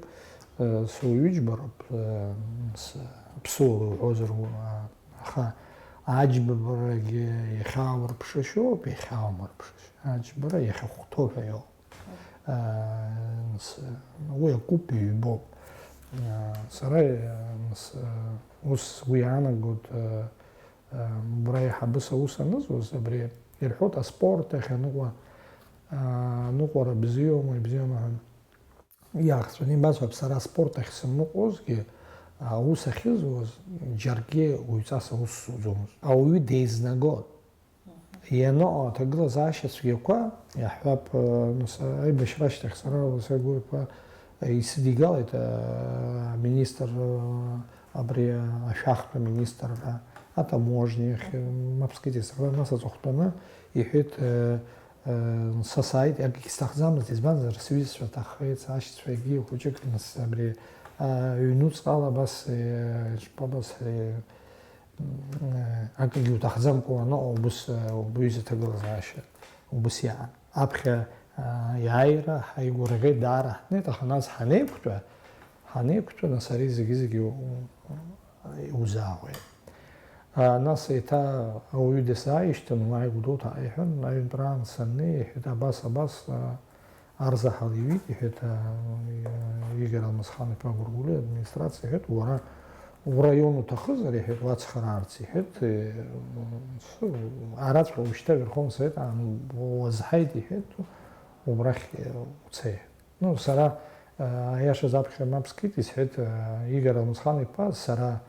э, суаҩы џьбароуп, э, с-, ԥсуала уҳәозар, у-, а, аха аџьбарагьы иахьааурԥшышьоуп, иахьааумырԥшышьо. Аџьбара иахьахәҭоу ҳәа иоуп. Э, с-, уи акуп, иҩбоуп. Э, сара, э, с-, ус сгәы иаанагоит, э, Убра аиҳабыс аус анызуаз, абри ирҳәоит, аспорт ахь аныҟәа-, аныҟәара бзиоума, ибзиоума ҳәа иахҵәаны ибасҳәап, сара аспорт ахь санныҟәозгьы, аус ахьызуаз, џьаргьы уаҩҵас аус зуӡомызт. Ауаҩы деизнагон. Ианыҟоу аҭагылазаашьа цәгьақәа, иаҳҳәап, нас, аибашьра ашьҭахь сара Ласагәырқәа исыдигалеит, аминистр, абри ашәахтә аминистрра, атаможниахь, мап скит, сара нас аҵыхәтәаны иҳәеит, са сааит, акгьы сҭахӡамызт, избанзар, сҩызцәа ҭаххеит, сашьцәагьы хәыҷык, нас, абри, ҩнуҵҟала абас, ишԥа, абас, акгьы уҭахӡамкәа уаныҟоу убыс, убри изы ҭагылазаашьа убыс иаан. Аԥхьа, а, иааира ҳаигәырӷьеит, даара ҳнеит, аха нас ҳанеиқәтәа, ҳанеиқәтәа, нас ари зегьы-зегьы у-, у-, иузаауеит. А, нас еиҭа ауаҩы дысзааишьҭын, уааи Гәдоуҭа иҳәан, аҩынтәраан саннеи, иҳәеит, абас, абас, а, Арзаҳал иҩит, иҳәеит, а, Игорь Алмасхан-иԥа Гәыргәлиа администрациа, иҳәеит, уара ураион уҭахызар, иҳәеит, уацхраарц, иҳәеит, э, м, ц-, араҵәҟьа ушьҭа Верховный Совет аан уазҳаит, иҳәеит, убрахь, э, уца, иҳәеит. Ну, сара, э, аиашаз аԥхьа мап скит, исҳәеит, э, Игорь Алмасхан-иԥа, сара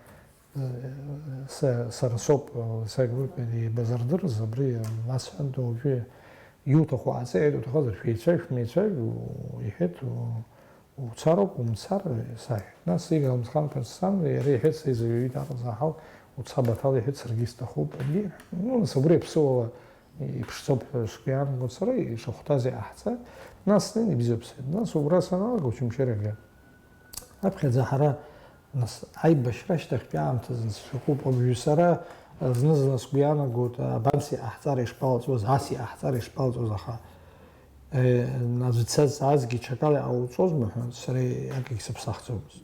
Са, сара соуп, са игәырҩа еибазырдырыз, абри насҳәанда, уажәы иуҭаху ааҵеи, иуҭахызар шәеицәажә, шәмеицәажә, иҳәеит, уцароуп, умцар, саҳәеит. Нас Игорь Алмасхан-иԥа дцан, иара иҳәеит, са изаҩит Арзаҳал, уца Баҭал, иҳәеит, саргьы исҭахуп, аргьы. Ну, нас убри аԥсыуала иԥшӡоуп ҳәа сгәы иаанагон сара, ишахәҭаз иҟаҳҵа. Нас снеин ибзиоуп сҳәеит. Нас убра саналага, Очамчыраҟа. Аԥхьаӡа ҳара, нас, аибашьра ашьҭахьтәи аамҭазы нцәахәуп. Уажәы сара, а, зны-зынла сгәы иаанагоит, а, абанс иҟаҳҵар ишԥалҵуаз, ас иҟаҳҵар ишԥалҵуаз, аха, э, аӡә дсазҵаазгьы ҽакала иҟауҵозма ҳәа, сара акгьы сыԥсахӡомызт.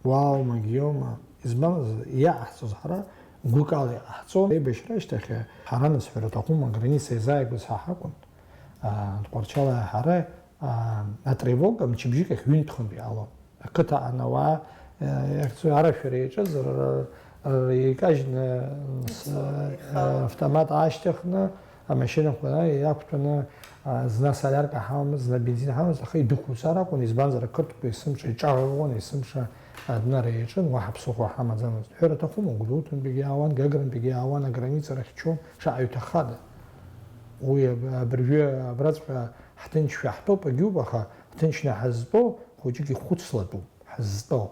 Уаумагьы иоума, избанзар, иаҟаҳҵоз ҳара гәыкала иҟаҳҵон. Аибашьра ашьҭахь ҳара, нас, ҳәара аҭахума, аграница иазааигәаз ҳа ҳакәын, а, Тҟәарчал ҳара, а, атревога мчыбжьык ахь ҩынтә-хынтә иҟалон. Ақыҭа анауаа, э, иахьцо арашәара иаҿыз, р-, р-, икажьны, с-, э, автомат аашьҭыхны, амашьынақәа, а, иақәтәаны, а, зны асолиарка ҳамамызт, зны абензин ҳамамызт, аха идәықәуҵар акәын, избанзар, ақырҭқәа есымша иҿаӷаӷон, есымша аднара иаҿын, уаҳа ԥсыхәа ҳамаӡамызт. Ҳәара аҭахума, Гәдоуҭантәигьы иаауан, Гагрантәигьы иаауан, аграница рахь ицон, шаҟаҩ ҭаххада? Уи аб-, абыржәы абраҵәҟьа ҳҭынчшәа ҳтәоуп, агьуп, аха ҳҭынчны ҳазтәоу хәыҷык ихәыцлатәуп, ҳазтәоу.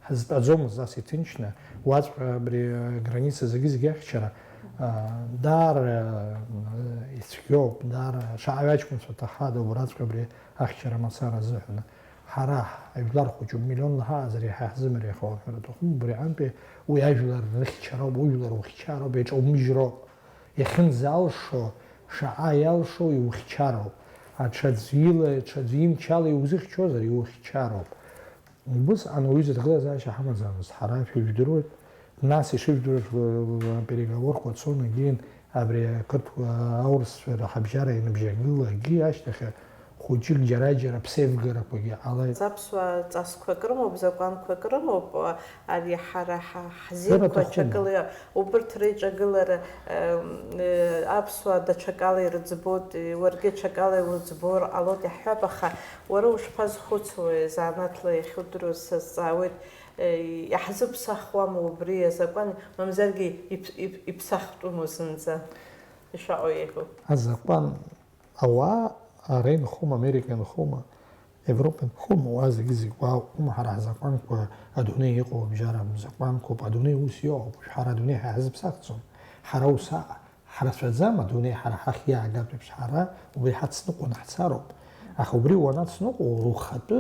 Ҳазтәаӡомызт ас иҭынчны, уаҵәҟьа абри аграница зегьы-зегьы ахьчара, а, даара, а, ицәгьоуп, даара шаҟаҩ аҷкәынцәа ҭаххада убраҵәҟьа абри ахьчара мацара азыҳәан. Ҳара ҳажәлар хәыҷуп, миллионла ҳаҟазар иаҳа иаҳзымариахауан ҳәара аҭахуп, убри аҟынтәи уи ажәлар рыхьчароуп, ужәлар ухьчароуп, иаҿаумыжьроуп. Иахьынӡалшо, шаҟа иалшо иухьчароуп. Аҽаӡә ила, аҽаӡә имчала иузыхьчозар, иухьчароуп. Убысҟан уаҩы зыҭагылазаашьа ҳамаӡамызт, ҳара шәыжәдыруеит. Нас ишыжәдыруа шәгәы-, апереговорқәа цон, егьин абри ақырҭуа аурысцәа рхабжьара ианыбжьагылагьы ашьҭахь, хә Хәыҷык џьара-џьара ԥсеивгарақәагьы ҟалеит. Аԥсуаа ҵасқәак рымоуп, закәанқәак рымоуп, ари ҳара ҳа-, ҳзинқәа Ирҭахума? Аҽакыла, убырҭ реиҿагылара, э, э, аԥсуаа даҽакала ирыӡбоит, уаргьы ҽакала иуӡбо ҟалоит иаҳҳәап, аха уара ушԥазхәыцуеи, занааҭла иахьудыруаз сазҵаауеит, э, иаҳзыԥсахуама убри азакәан, мамзаргьы иԥ-, иԥ-, иԥсахтәыму зынӡа, ишаҟоу еиҳәо? Азакәан Ауаа ара инхома, Америка инхома, Европа инхома, уа зегьы-зегь уаауп, ҳара ҳзакәанқәа адунеи иҟоу абжьара закәанқәоуп, адунеи ус иоуп, ҳара адунеи ҳа ҳазыԥсахӡом, ҳара ус аҟа, ҳрацәаӡам, адунеи ҳара ҳахь иаагартә еиԥш, ҳара убри ҳацныҟәаны ҳцароуп. Аха убри уанацныҟәо, ухатәы,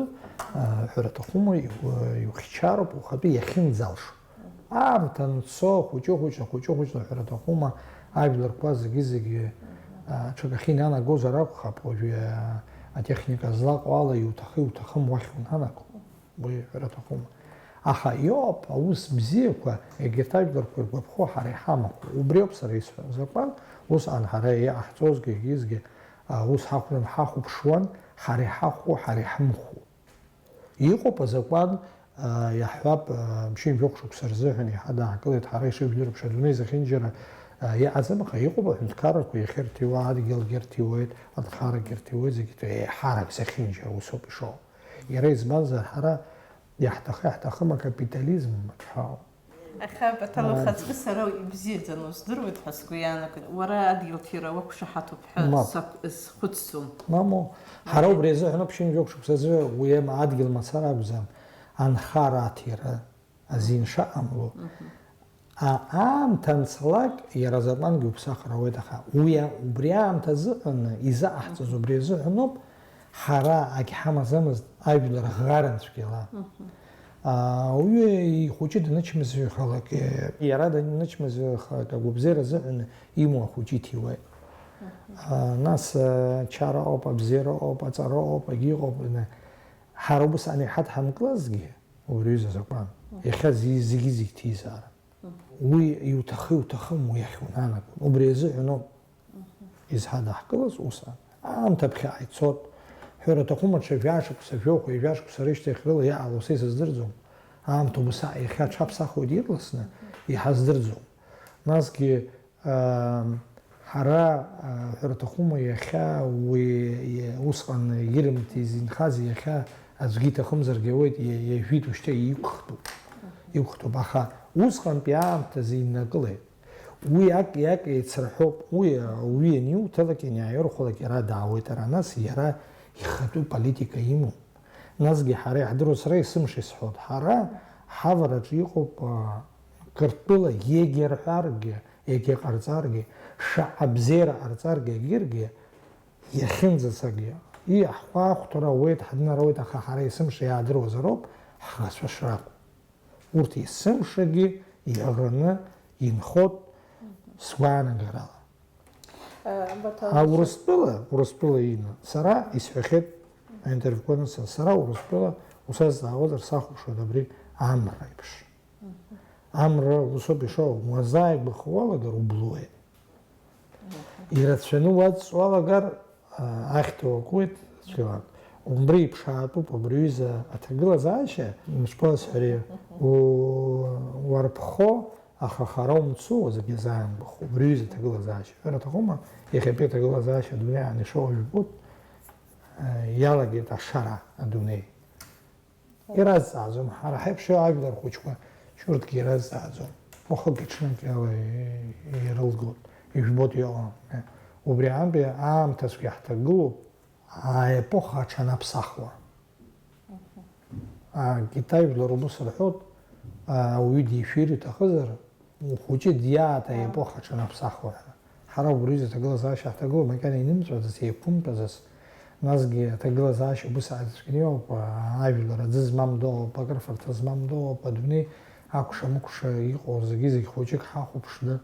а, ҳәара аҭахума, иу-, иухьчароуп, ухатәы иахьынӡалшо. Аамҭа анцо, хәыҷы-хәыҷла, хәыҷы-хәыҷла ҳәара аҭахума, ажәларқәа зегьы-зегьы, а, ҽак ахьынанагозар акәхап, уажәы, а, атехника злаҟоу ала иуҭахы-иуҭахым уахь унанаго, уи ҳәара аҭахума. Аха иоуп, аус бзиақәа, егьырҭ ажәларқәа иргәаԥхо ҳара иҳамақәоу. Убри ауп сара исҳәо. Азакәан, усҟан ҳара иҟаҳҵозгьы, егьызгьы, а, ус ҳахәлан ҳахәаԥшуан, ҳара иҳахәо, ҳара иҳмыхәо. Иҟоуп азакәан, а, иаҳҳәап, а, мшьынжәохә шықәса рзыҳәан еиҳа даакылеит, ҳара ишыжәдыруа еиԥш адунеи зехьынџьара, а, иҟаӡам, аха иҟоуп аҳәынҭқаррақәа иахьырҭиуа, адгьылгьы рҭиуеит, анхарагьы рҭиуеит, зегьы ҭ-, еиҳарак зехьынџьара усоуп ишоу. Иара избанзар, ҳара иаҳҭахы-иаҳҭахым акапитализм маҭәҳәаауп. Аха Баҭал, а, ухаҵкы сара ибзиаӡаны уздыруеит ҳәа сгәы иаанагоит. Уара адгьыл ҭира уақәшаҳаҭуп ҳәа Мап. сақә-, схәыцӡом. Мамоу, ҳара Мап. убри азыҳәан ԥшьынҩажәа шықәса азы уи ам-, адгьыл мацара акәӡам, анхара аҭира, азин шаҟамло. Мгм. А-, аамҭа анцалак, иара азакәангьы уԥсахыр ауеит, аха уи а-, убри аамҭа азыҳәан, изаҟаҳҵаз Мгм. убри азыҳәаноуп, ҳара агьҳамаӡамызт ажәлар ӷаран цәгьала. Мгм. А, уи ихәыҷы данычмазаҩхалак, е, иара данычмазаҩхалак агәабзиара азыҳәан имоу ахәыҷы иҭиуеит. Мгм. А, нас, а, чара ыҟоуп, абзиара ыҟоуп, аҵара ыҟоуп, егьи ыҟоуп, н-, ҳара убасҟан иҳадҳамкылазгьы, убри аҩыза азакәан, Мгм. иахьа зи-, зегьы-зегь ҭизаара. Мгм. Уи иуҭахы-иуҭахым уи ахьунанагон. Убри азыҳәаноуп Мгм. изҳадаҳкылаз усҟан. Аамҭа ԥхьаҟа ицот. Ҳәара аҭахума, ҽа жәа шықәса, жәохә, ҩажәа шықәса рышьҭахь рыла иҟало са исыздырӡом. Аамҭа убасҟак иахьа аҽаԥсахуеит ирласны, Мгм. иҳаздырӡом. Насгьы, аа, ҳара, аа, ҳәара аҭахума, иахьа уи, усҟан ирымҭиз, инхаз иахьа аӡәгьы иҭахымзаргьы ауеит, иа-, иажәит, ушьҭа иқәхтәуп. Иқәхтәуп, аха усҟантәи аамҭазы иннакылеит. Уи ак-, иак еицырҳәоуп, уи ауаҩы ианиуҭалак, ианиааирхәалак, иара даауеит, ара нас иара ихатәы политика имоуп. Насгьы ҳара иаҳдыруа, сара есымша исҳәоит, ҳара ҳавараҿы иҟоуп, а, Қырҭтәыла егьа рҳәаргьы, егьа ҟарҵаргьы, шаҟа бзиара ҟарҵаргьы, егьыргьы, иахьынӡацагьы, ии, ҳхәаахәҭра ауеит, ҳдынар ауеит, аха ҳара есымша иаадыруазароуп ҳӷацәа шракәу. Урҭ есымшагьы иаӷраны инхот сгәаанагарала. Э, Баҭал, А, Урыстәыла, Урыстәыла ина, сара исҳәахьеит аинтервиуқәа аныса, сара Урыстәыла усазҵаауазар сахәаԥшуеит абри амра еиԥш. Амра усоуп ишоу, уазааигәахо уалагар ублуеит. Ирацәаны уаҵ уалагар, а, ахьҭа уакуеит цәгьалак. Убри иԥшаатәуп абри аҩыза аҭагылазаашьа, мышқәа сҳәари, у-, уарԥхо, аха хара умцу, зегьы заамгәахо. Убри аҩыза аҭагылазаашьа. Ҳәара аҭахума, иахьатәи аҭагылазаашьа адунеи аан ишоу жәбоит, а, иалагеит ашара адунеи. Иразҵааӡом, ҳара ҳаиԥш ажәлар хәыҷқәа, шьурҭгьы иразҵааӡом. Уахыки-ҽнаки ала ирылгоит, ижәбоит иҟоу. Убри аҟынтәи аамҭацәгьа ҳҭагылоуп, аепоха аҽанаԥсахуа. Акитай жәлар убыс рҳәоит, ауаҩы дишәир иҭахызар, Ухәыҷы диаат аепоха аҽанаԥсахуа ҳәа. Ҳара убри аҩыза аҭагылазаашьа ҳҭагылоуп, макьана инымҵәаӡац, еиқәымтәаӡац. Насгьы аҭагылазаашьа убыс ааицәгьаны иҟоуп, ажәлар аӡы змам дыҟоуп, акрыфарҭа змам дыҟоуп, адунеи акәша-мыкәша иҟоу зегьы-зегь хәыҷык ҳахәаԥшны,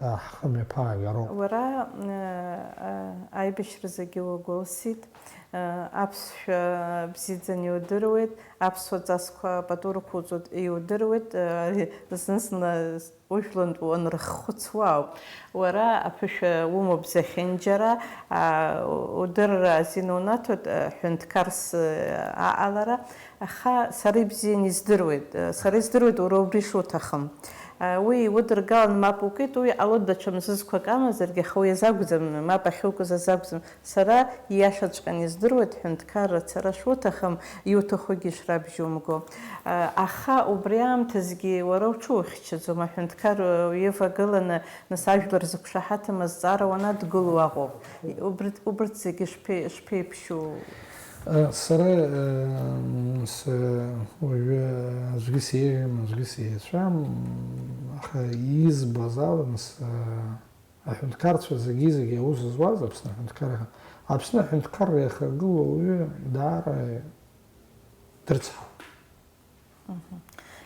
ҳхы мҩаԥаагароуп. Уара, э, э, аибашьразгьы уагәылсит. Аԥсшәа бзиаӡаны иудыруеит, аԥсуа ҵасқәа пату рықәуҵоит иудыруеит, зны-зны ужәлантәы уанрыххәыцуа ауп. Уара аԥышәа умоуп зехьынџьара, удырра азин унаҭоит ҳәынҭқарс аҟалара, аха сара ибзианы издыруеит, сара издыруеит уара убри шуҭахым. Уи удыргалан мап укит, уи ало даҽа мзызқәак амазаргьы, аха уи азакәӡам, мап ахьукыз азакәӡам. Сара ииашаҵәҟьаны издыруеит, ҳәынҭқарра ацара шуҭахым, иуҭахугьы шрабжьумго. Аха убри аамҭазгьы уара уҽухьчаӡом, аҳәынҭқар уивагыланы, нас ажәлар зықәшаҳаҭым азҵаара уанадгыло аҟоуп. Убри, убырҭ зегьы шԥе-, шԥеиԥшьоу? Сара, с-, уажәы аӡәгьы сеиӷьым, аӡәгьы сеицәам, аха избаз ала, нас, аҳәынҭқарцәа зегьы-зегьы аус зуаз Аԥсны аҳәынҭқарра, Аԥсны аҳәынҭқарра иахагылоу ауаҩы даара дрыцҳауп.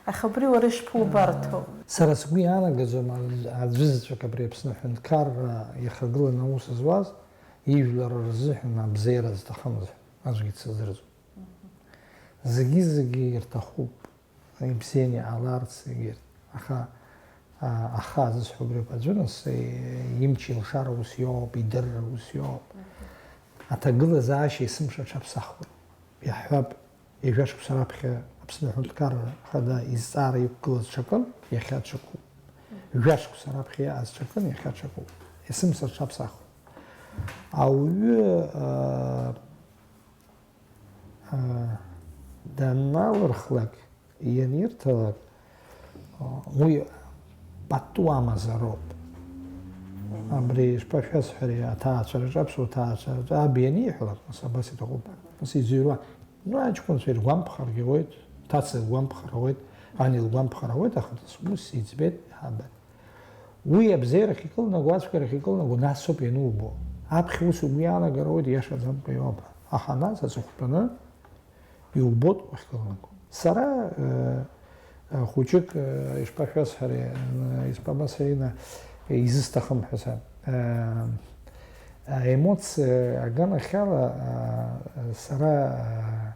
Аха абри уара ишԥубарҭоу? Сара сгәы иаанагаӡом аӡәызаҵәык абри Аԥсны аҳәынҭқарра иахагыланы аус зуаз, ижәлар рзыҳәан абзиара зҭахымыз ҳәа аӡәгьы дсыздырӡом. Зегьы-зегьы ирҭахуп. Ибзианы иҟаларц, егьырҭ. Аха, а, аха зысҳәо убриоуп, аӡәы нас, е, имч илшар ус иоуп, идырра ус иоуп. Аҭагылазаашьа есымша аҽаԥсахуеит. Иаҳҳәап, ҩажәа шықәса раԥхьа Аԥсны аҳәынҭқарра Ахада изҵаара иқәгылаз ҽакын, иахьа ҽакуп. Ҩажәа шықәса раԥхьа иааз ҽакын, иахьа ҽакуп. Есымша аҽаԥсахуеит. Ауаҩы, а, даналырхлак, ианирҭалак, уи пату амазароуп. Абри ишԥашәасҳәари, аҭаацәараҿы, аԥсуа ҭаацәараҿы, аб ианиҳәалак, нас абас иҭахуп. Нас иӡырҩуа, ну, аҷкәынцәа иргәамԥхаргьы ауеит, ҭаца илгәамԥхар ауеит, ан илгәамԥхар ауеит, аха нас ус иӡбеит, иҳабеит. Уи абзиарахь икылнаго, ацәгьарахь икылнаго, насоуп ианубо. Аԥхьа ус угәы иаанагар ауеит, иашаӡамкәа иоуп. Аха нас аҵыхәтәаны иубоит уахькылнаго. Сара, э, э, хәыҷык, э, ишԥашәасҳәари, э, исԥамасеина изысҭахым ҳәа са, э, э, аемоциа аганахьала, э, сара, э,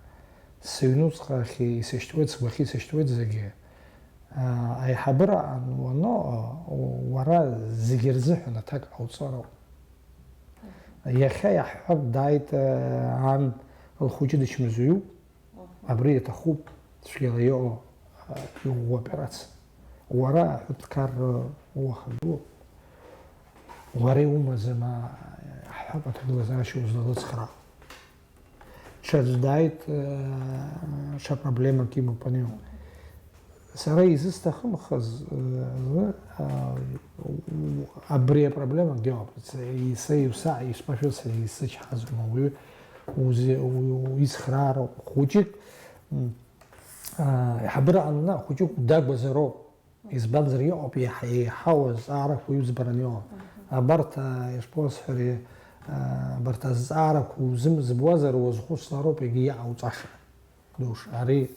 сыҩнуҵҟа ахь исышьҭуеит, сгәахьы исышьҭуеит зегьы. Аиҳабыра уану, уара зегьы рзыҳәан аҭак ҟауҵароуп. Иахьа иаҳҳәап, дааит, ан лхәыҷы дычмазаҩуп, абри иаҭахуп цәгьала иҟоу, иӷәӷәа операциа. Уара аҳәынҭқарра уахагылоуп. Уара иумаӡам, иаҳҳәап, аҭагылазаашьа узлалыцхраауа. Ҽаӡә дааит, э, ҽа проблемак имоуп ани. Сара изысҭахымхаз, э, э, абри апроблема диоуп. Са иуса, исмашәырц исычҳазом ауаҩы, узи-, у-, у-, ицхраароуп. Хәыҷык, м, а, иҳабыра анна, хәыҷык дагәазароуп. Избанзар, иҟоуп еиҳа-, еиҳау азҵаарақәа иуӡбараны иҟоу. Абарҭ, а, ишԥоусҳәари, а, абарҭ азҵаарақәа узымӡбуазар, уазхәыцлароуп егьи иҟауҵаша. Душ, ари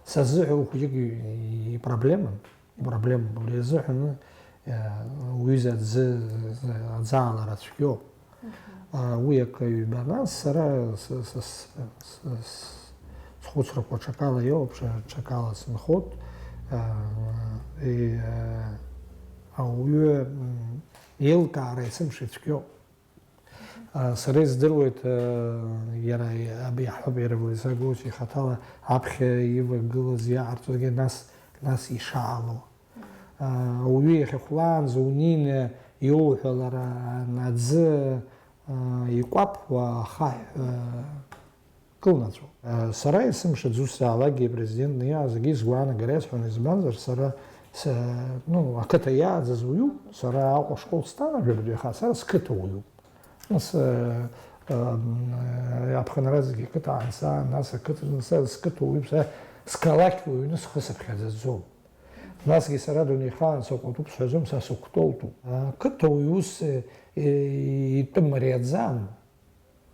сазыҳәа ухәыҷык и-, и-, ипроблемам, ипроблемам, убри азыҳәан, а, уҩыза аӡы, аӡы аалара цәгьоуп. А, уи акы ҩба, нас сара с-, с-, с-, с-, схәыцрақәа ҽакала иоуп, ҽа-, ҽакала сынхоит. А, и, а, ауаҩы, м, еилкаара есымша ицәгьоуп. А, сара издыруеит, а, иара, аб-, иаҳҳәап, иара Владислав Григорьевич ихаҭала аԥхьа ивагылаз иаҟарҵозгьы нас, нас ишаало. Ауаҩы иахьахәлаанӡа унеины иоуҳәалара аӡы икәаԥуа ахаҳә кылнаҵәо. Сара есымша дзусҭазаалакгьы апрезидент днаиаазаргьы сгәаанагара иасҳәон, избанзар, сара, ну, ақыҭа иааӡаз уаҩуп, сара Аҟәа ашкол сҭан, ажәабатәи аха сара сқыҭа уаҩуп. Нас, э, э, аԥхынра зегьы ақыҭа аанса, нас ақыҭа, нас сқыҭа уаҩуп, са сқалақь уаҩны схы сыԥхьаӡаӡом. Насгьы сара дунеихаан саҟәатәуп сҳәаӡом, са сықәтәоутәуп. Ақыҭа уаҩ ус, э, э, итәы мариаӡам.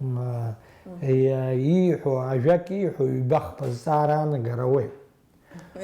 М, э, ииҳәо, ажәак ииҳәо, ҩба-хԥа зҵаара анагара ауеит.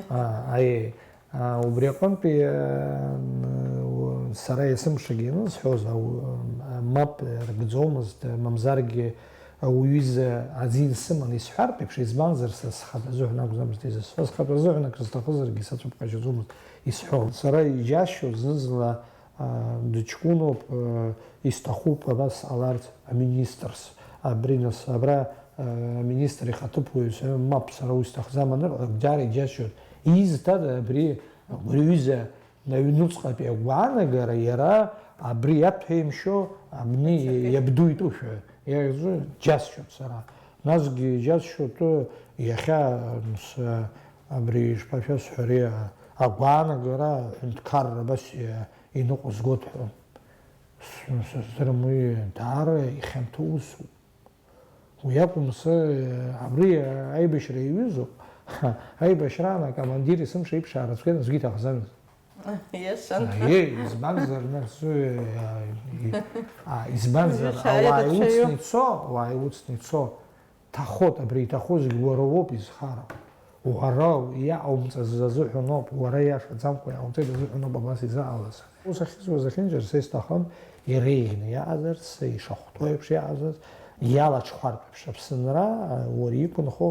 А, аиеи. А, убри аҟынтәи, а, м, сара есымшагьы ианысҳәоз, ау-, а, мап ргӡомызт, мамзаргьы Ауаҩыза азин сыманы исҳәартә еиԥш, избанзар, са схатәы азыҳәан акәӡамызт изысҳәо, схатәы азыҳәан акры сҭахызаргьы сацәыԥҟажьаӡомызт исҳәо. Сара иџьасшьоит зны-зынла, аа, дыҷкәыноуп, аа, исҭахуп абас ҟаларц, аминистрс, абри нас, абра, аа, аминистр ихаҭыԥуаҩс, мап, сара уи сҭахӡам анырҳәа, даара иџьасшьоит. Изҭада абри, абри аҩыза Аҩнуҵҟатәи агәаанагара иара абри иаҭәеимшьо абни иабду итәушәа иаҳзы џьасшьоит сара. Насгьы иџьасшьоит иахьа, мс, абри ишԥашәасҳәари, агәаанагара аҳәынҭқарра абас иныҟәызгоит ҳәа. Сыздырам, уи даара ихьанҭоу усуп. Уи акәым, сэ абри аибашьра иаҩызоуп. Аибашьраан акомандир есымша иԥшаара цәгьан аӡәгьы иҭахӡамызт. Иашан. Аиеи, избанзар, нас, уи, а, и-, а, избанзар, Уи ауаа шаиара иуцны ҽаҩу. Ицо, ауаа иуцны ицо. Ҭахоит, абри иҭаху зегь уара уоуп изхароу. Уара иаҟаумҵаз азыҳәаноуп, уара иашаӡамкәа иҟауҵеит азыҳәаноуп абас изыҟалаз. Ус ахьызуа зехьынџьара са исҭахым иреиӷьны иаҟазарц, са ишахәҭоу еиԥш иаҟазарц, иалаҽхәартә еиԥш Аԥсынра, уара иқәынхо,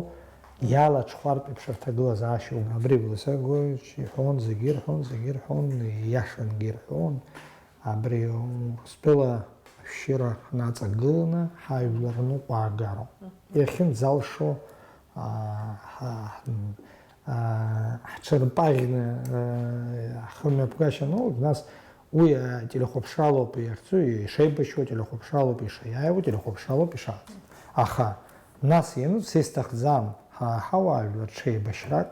иалаҽхәартә еиԥш рҭагылазаашьа убра абри Власагоевич иҳәон, зегьы ирҳәон, зегьы ирҳәон, ииашангьы ирҳәон. Абри Урыстәыла ашәшьыра ҳнаҵагыланы, ҳажәлар ныҟәаагароуп. Иахьынӡалшо, аа, ҳа-, ҳ-, аа, ҳҽырпаӷьны, аа, ҳхымҩаԥгашьа аналга, нас уи ателехәаԥшралоуп иахьӡу, ишеибашьуа ателехәаԥшралоуп ишаиааиуа, ателехәаԥшралоуп ишаҟаҵо. Аха нас иануп, са исҭахӡам ҳа ҳауаажәлар ҽеибашьрак,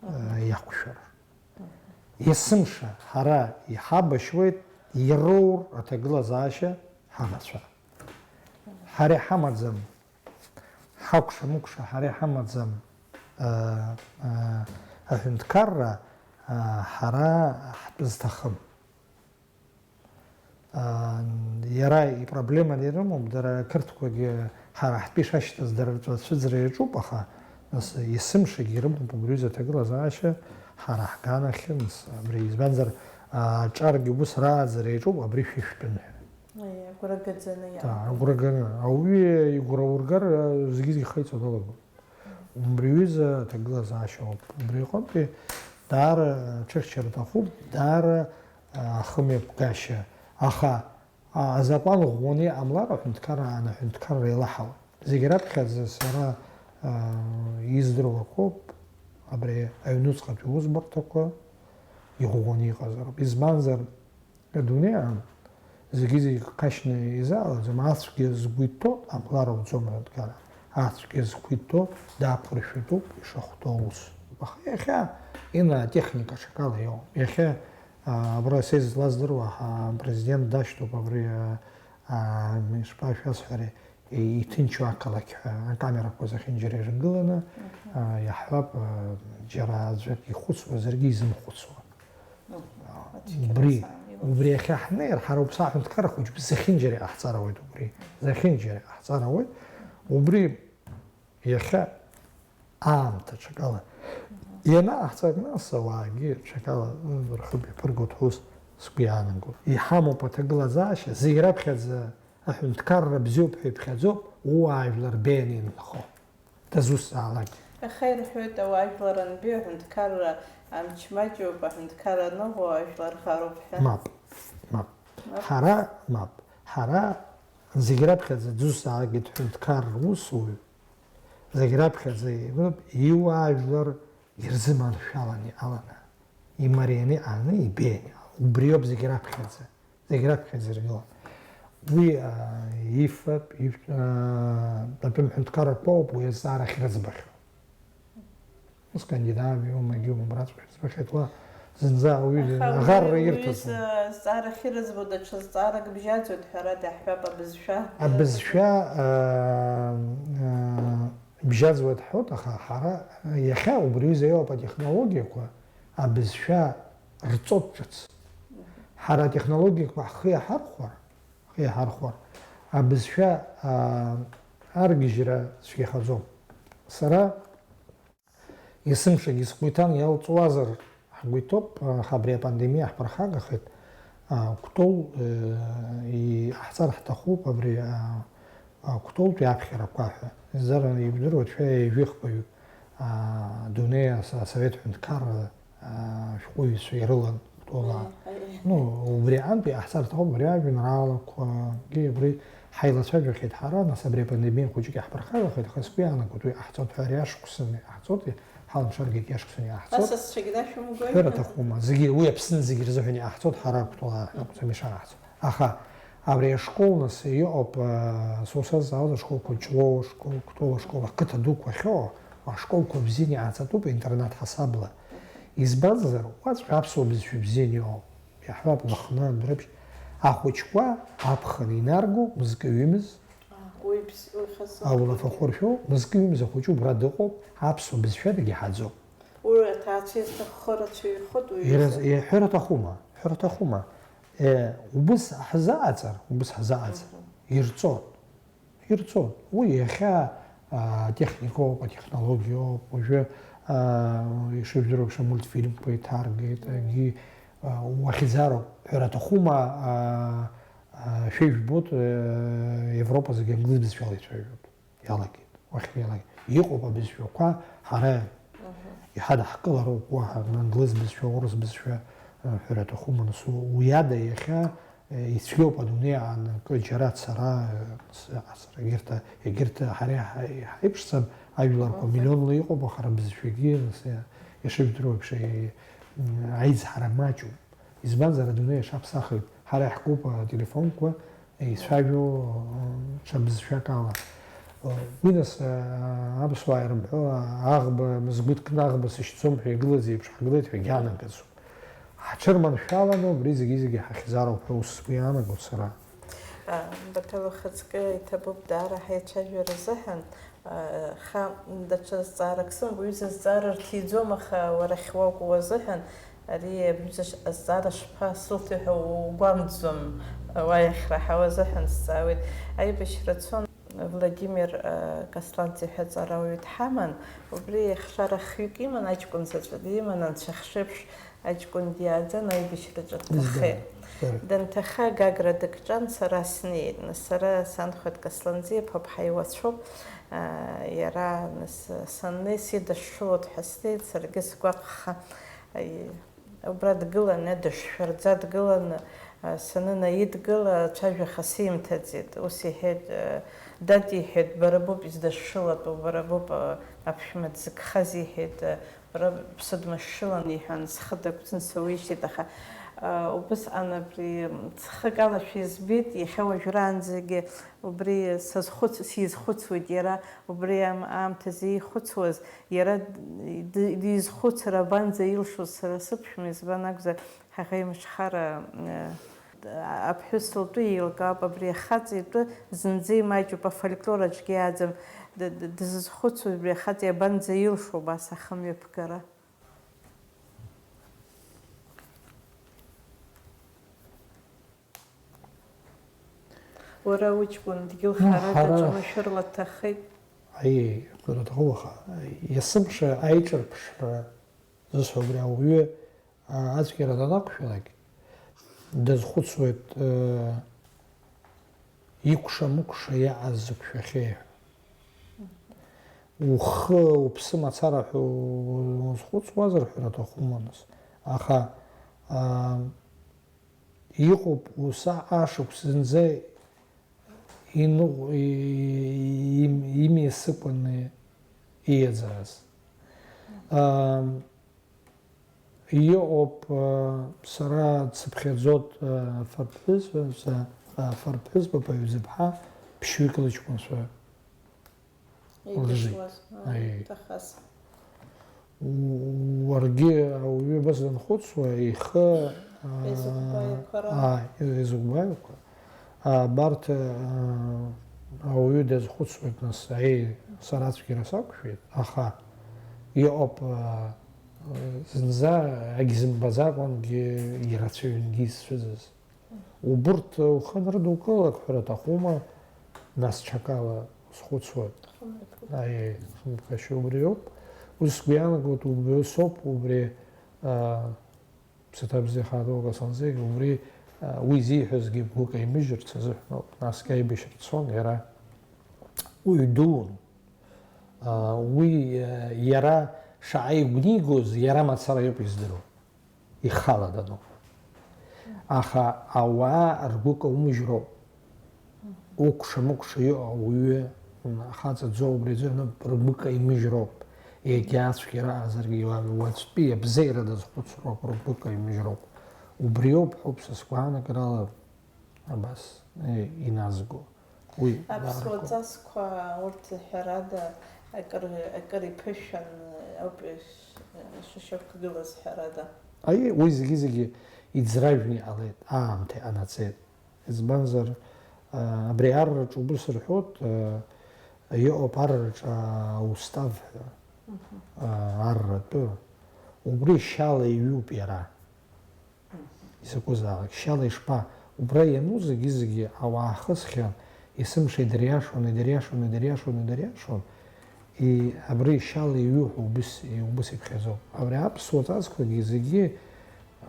аа, иақәшәар. Есымша ҳара иҳабашьуеит ироур аҭагылазаашьа ҳаӷацәа. Ҳара иҳамаӡам, ҳакәша-мыкәша ҳара иҳамаӡам, а, а, аҳәынҭқарра, а, ҳара ҳтәы зҭахым. Аа, иара ипроблеманы ирымоуп, дара ақырҭқәагьы ҳара ҳтәы ишашьҭаз дара рҵәацәыӡра иаҿуп, аха, нас, есымшагьы ирымоуп убри аҩыза аҭагылазаашьа ҳара ҳганахьы, нас, абри, избанзар, аа, аҿаргьы убыс рааӡара иаҿуп, абри шәышәтәын ҳәа. Аиеи, агәра гаӡаны Да, иаатуеит. Агәра ганы. Ауаҩы игәра ургар, зегьы-зегьы ихеиҵо далагоит. Убри аҩыза аҭагылазаашьа ауп. Убри аҟынтәи даара ҽыхьчара аҭахуп, даара, а, ахымҩаԥгашьа. Аха, а, азакәан ӷәӷәаны иҟамлар, аҳәынҭқарра аан аҳәынҭқарра еилаҳауеит. Зегь раԥхьаӡа сара, а, издыруа акоуп, абри аҩнуҵҟатәи аусбарҭақәа иӷәӷәаны иҟазароуп. Избанзар, Адунеи аан, зегьы-зегь кашьны изаалаӡом, ацәгьа згәы иҭоу амлар ауӡом аҳәынҭқарра. Ацәгьа згәы иҭоу даақәыршәатәуп ишахәҭоу аус. Аха иахьа ина атехника аҽакала иоуам. Иахьа, а, абра са излаздыруа, ҳа, апрезидент дашьҭоуп абри, а, а, ишԥашәасҳәари, и-, иҭынчу ақалақь ҳәа акамерақәа зехьынџьара иргыланы, Мгм. а, иаҳҳәап, а, џьара аӡәк ихәыцуазаргьы изымхәыцуа. Убри, убри иахьа ҳнеир, ҳара уԥсаҳәынҭқарра хәыҷ зехьынџьара иҟаҳҵар ауеит убри. Зехьынџьара иҟаҳҵар ауеит. Убри иахьа аамҭа ҽакала ианаҟаҳҵак, нас ауаагьы ҽакала рхы мҩаԥыргоит ҳәа ус сгәы иаанагоит. Иҳамоуп аҭагылазаашьа, зегь раԥхьаӡа аҳәынҭқарра бзиоуп ҳәа иԥхьаӡоуп, ууаажәлар беианы инхо. Дызусҭазаалак. Аха ирҳәоит, ауаажәлар анбеи аҳәынҭқарра амч маҷуп, аҳәынҭқарра аныҟоу ажәлар ӷаруп ҳәа. Мап, мап. Мап. Ҳара, мап. Ҳара зегь раԥхьаӡа дызусҭазаалакгьы дҳәынҭқарра усуҩ, зегь раԥхьаӡа иуп, иуаажәлар ирзыманшәалан иҟаланы, имарианы иҟаланы, ибеианы иҟаланы. Убриоуп зегь раԥхьаӡа. Зегь раԥхьа изыргылан. Уи, аа, ифатә, иф-, аа, атәым ҳәынҭқаррақәа ауп уи азҵаара ахьрыӡбахьоу. Ус Скандинавиоу, Магьиоу, убраҵәҟьа ирыӡбахьеит, уа зынӡа ауаҩы Аха аӷарра уи, уи ирҭаӡом. Зҵаара ахьырыӡбо даҽа зҵаарак бжьаӡуеит, ҳәарада, иаҳҳәап, абызшәа. Абызшәа, аа, аа, бжьаӡуеит ҳҳәоит, аха ҳара иахьа убри аҩыза иоуп атехнологиақәа, абызшәа рҵоит ҿыц. Ҳара атехнологиақәа ҳхы иаҳархәар, ҳхы иаҳархәар, абызшәа, аа, аргьежьра цәгьахаӡом. Сара есымшагьы сгәы иҭан, иалҵуазар ҳгәы иҭоуп, аха абри апандемиа ҳԥырхагахеит. Аа, Кәтол, э, иҟаҳҵар ҳҭахуп абри, аа, Кәтолтәи аԥхьарақәа ҳәа, изара ибдыруа, шәа ҩажәихԥаҩык, аа, адунеи ас-, асовет ҳәынҭқарра, аа, шәҟәыҩҩцәа ирылан Кәтолаа. Аи, аи. Ну, убри аҟынтә иҟаҳҵар аҭахуп, абри ажәеинраалақәагьы абри ҳаилацәажәахьеит ҳара, нас абри апандемиа хәыҷык иаҳԥырхагахеит, аха сгәы иаанагоит, уи иҟаҳҵоит ҳәа, ари ашықәсаны иҟаҳҵоит, ҳалымшаргьы иашықәсаны иҟаҳҵоит. Асасцәагьы дашәымгәаҩ? Ҳәара аҭахума, зегьы, уи Аԥсны зегьы рзыҳәан иҟаҳҵоит, ҳара Кәтолаа акәӡам ишаҳҵо. Аха абри ашкол нас иҟоуп, э, сусазҵаауаз ашколқәа, Ҷлоу ашкол, Кәтол ашкол, ақыҭа дуқәа ахьыҟоу, ашколқәа бзианы иҟаҵатәуп, интернат ҳасабла. Избанзар, уаҵәҟьа аԥсуа бызшәа бзианы иҟоуп. Иаҳҳәап, Лыхны, Андрыԥшь. Ахәыҷқәа аԥхын инарго, мызкы-ҩымз, А, уи бз-, уи хазы. Аулафахәы ршәо, мызкы-ҩымз ахәыҷы убра дыҟоуп, аԥсуа бызшәа дагьаҳаӡом. Уи аҭаацәа ирҭаххо рацәаҩхоит, уи Ираз-, изы. Иҳәар аҭахума? Ҳәар аҭахума? Е, убыс ҳзаҟаҵар, убыс ҳзаҟаҵар, Мгм. Ирҵон. Ирҵон. Уи иахьа, а, атехникоуп, атехнологиоуп, уажәы, а, ишыжәдыруа еиԥш, амультфильмқәа иҭаргеит, егьи, а, уахьӡароуп. Ҳәара аҭахума, а, а, шәа ижәбоит, а, Европа зегьы англыз бызшәала ицәажәоит. Иалагеит, уахь иалагеит. Иҟоуп абызшәақәа, ҳара Мгм. Иҳадаҳкылароуп уаҳа англыз бызшәа, урыс бызшәа, а, ҳәара аҭахума, нас, у-, уи ада иахьа, э, ицәгьоуп адунеи аан, акы џьара ацара, э, ацара, егьырҭ, егьырҭ ҳара иҳа-, иҳаиԥшӡам, ажәларқәа Мгм. Миллионла иҟоуп, аха рыбызшәагьы, нас, э, ишыжәдыруа еиԥш, э, м, аизҳара маҷуп. Избанзар, адунеи аҽаԥсахит. Ҳара иаҳкуп ателефонқәа, еицәажәо, ҽа бызшәак ала. Уи нас, аԥсуаа ирымҳәо, аӷба мызгәы ҭкны аӷба сышьҭӡом ҳәа игылаз еиԥш ҳгылеит ҳәа егьаанагӡом. Ҳҽырманшәаланы убри зегьы-зегьы ҳахьӡароуп ҳәа ус сгәы иаанагоит сара. Баҭал, ухаҵкы иҭабуп даара ҳаицәажәара азыҳәан. Аха даҽа зҵаарак сымоуп, уҩыза зҵаара рҭиӡом, аха уара ахьуакәу азыҳәан, ари абҩыза ш-, азҵаара шԥасылҭои ҳәа угәамҵӡом, уа иахьраҳауа азыҳәан сҵаауеит. Аибашьра цон, Владимир, а, Касланӡе ҳәа аҵарауаҩы дҳаман, убри хшара хҩык иман, аҷкәын заҵәы диман, анцәа ахшыҩ еиԥш Аҷкәын диааӡан аибашьраҿы дҭахеит. Дара. Данҭаха Гагра дыкҿан, сара снеит. Нас сара санхәа дкасланӡиа ԥа ԥҳа иуацәоуп. Аа, иара, нас, саннеи сидышшылоит ҳәа снеит, саргьы сгәаҟха, аи, убра дгылан, дышшәырӡа дгылан, аа, санынаидгыла, ацәажәаха симҭаӡеит. Ус иҳәеит, аа, дад иҳәеит, бара боуп издышшылатәу, бара боуп, аа, аԥшәма дзыгхаз иҳәеит, аа, Бара бсыдмышшылан, иҳәан, схы дагәӡын сауеижьҭеит, аха, а, убысҟан абри ҵхык ала шәизбеит, иахьа уажәраанӡагьы убри сазхәыц-, сизхәыцуеит, иара убри аам-, аамҭазы иихәыцуаз, иара д-, д-, дизхәыцыр абанӡа илшоз сара сыԥшәма, избан акәзар, ҳаӷеимш хара, а, Аԥҳәыс лтәы еилкаауп, абри ахаҵа итәы зынӡа имаҷуп, афольклор аҿгьы иааӡам, д-, д-, дызхәыцуа абри ахаҵа иабанӡа илшо убас ахымҩаԥгара? Уара уҷкәын дгьыл Ну, хара ҳара даҿын, машәырла дҭахеит. Аиеи, акыр аҭахуп, аха есымша аиҿырԥшра зысҳәо абри ауаҩы, аа, ацәгьара данақәшәалак, дазхәыцуеит, э, икәша-мыкәша иаҟаз зықәшәахьеи ҳәа. Ухы, уԥсы мацара ҳәа узхәыцуазар ҳәа аҭахума нас. Аха, аа, Иҟоуп ус ашықәс зынӡа иныҟә-, и-, им-, имҩасыкәаны ииаӡаз. Ам, иҟоуп, а, сара дсыԥхьаӡоит, а, фырԥҳәызба, а, фырԥҳәызба, баҩ зыԥҳа, ԥшьҩык лыҷкәынцәа. Лыжит. Еидызкуаз, аа, Аиеи. Иҭахаз. У-, уаргьы ауаҩы абас данхәыцуа, ихы, аа, Изыгәбаҩқәа ран. Ааи, изыгәбаҩқәа. Абарҭ, аа, ауаҩы дазхәыцуеит, нас, аиеи, сара ацәгьара сақәшәеит, аха иҟоуп, аа, зынӡа агьзымбаӡакәангьы ирацәаҩынгьы исцәыӡыз. Убырҭ ухы анрыдукылак ҳәара аҭахума, нас ҽакала схәыцуан. Хымҩаԥгатәуп. Аиеи, хымԥашьа убриоуп. Ус сгәы иаанагоит, убри усоуп, убри, аа, ԥсаҭа бзиа хаадоуга санзеигь, убри, аа, уи зиҳәазгьы бгәы каимыжьырц азыҳәан ауп. Насгьы аибашьра цон, иара Уаҩ дуун. Уи иара шаҟа игәнигоз иара мацара иоуп издыруа, ихала дануп. Аха ауаа ргәы каумыжьроуп. Укәша-мыкәша иҟоу ауаҩы, ахаҵа ӡоу убри аӡәы ргәы каимыжьроуп. Егьа ацәгьара аазаргьы уаҩ уаҵәтәи абзиара дазхәыцроуп, ргәы каимыжьроуп. Убриоуп ҳәоуп са сгәаанагарала абас иназго. Уи Аԥсуа ҵасқәа урҭ ҳәарада акыр, акыр иԥышәан ауп ишышьақәгылаз ҳәарада. Аиеи, уи зегьы-зегьы иӡражәны иҟалеит, аамҭа иҟанаҵеит. Избанзар, абри арраҿы убыс рҳәоит, иҟоуп арраҿы аустав ҳәа, арратәы. Убри шьала иҩуп иара. Изакәызаалак шьала ишԥа, убра иану зегьы-зегьы ауаа хысхьан, есымша идыриашон, идыриашон, идыриашон, идыриашон, и-, абри шьала иҩу ҳәа убыс, убыс иԥхьаӡоуп. Абри аԥсуа ҵасқәагьы зегьы,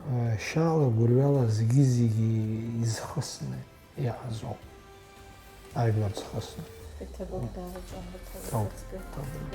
э, шьала, гәырҩала зегьы-зегьы изхысны иҟазоуп. Ажәлар зхысны. Иҭабуп даараӡа, Ҭабуп, ҭабуп.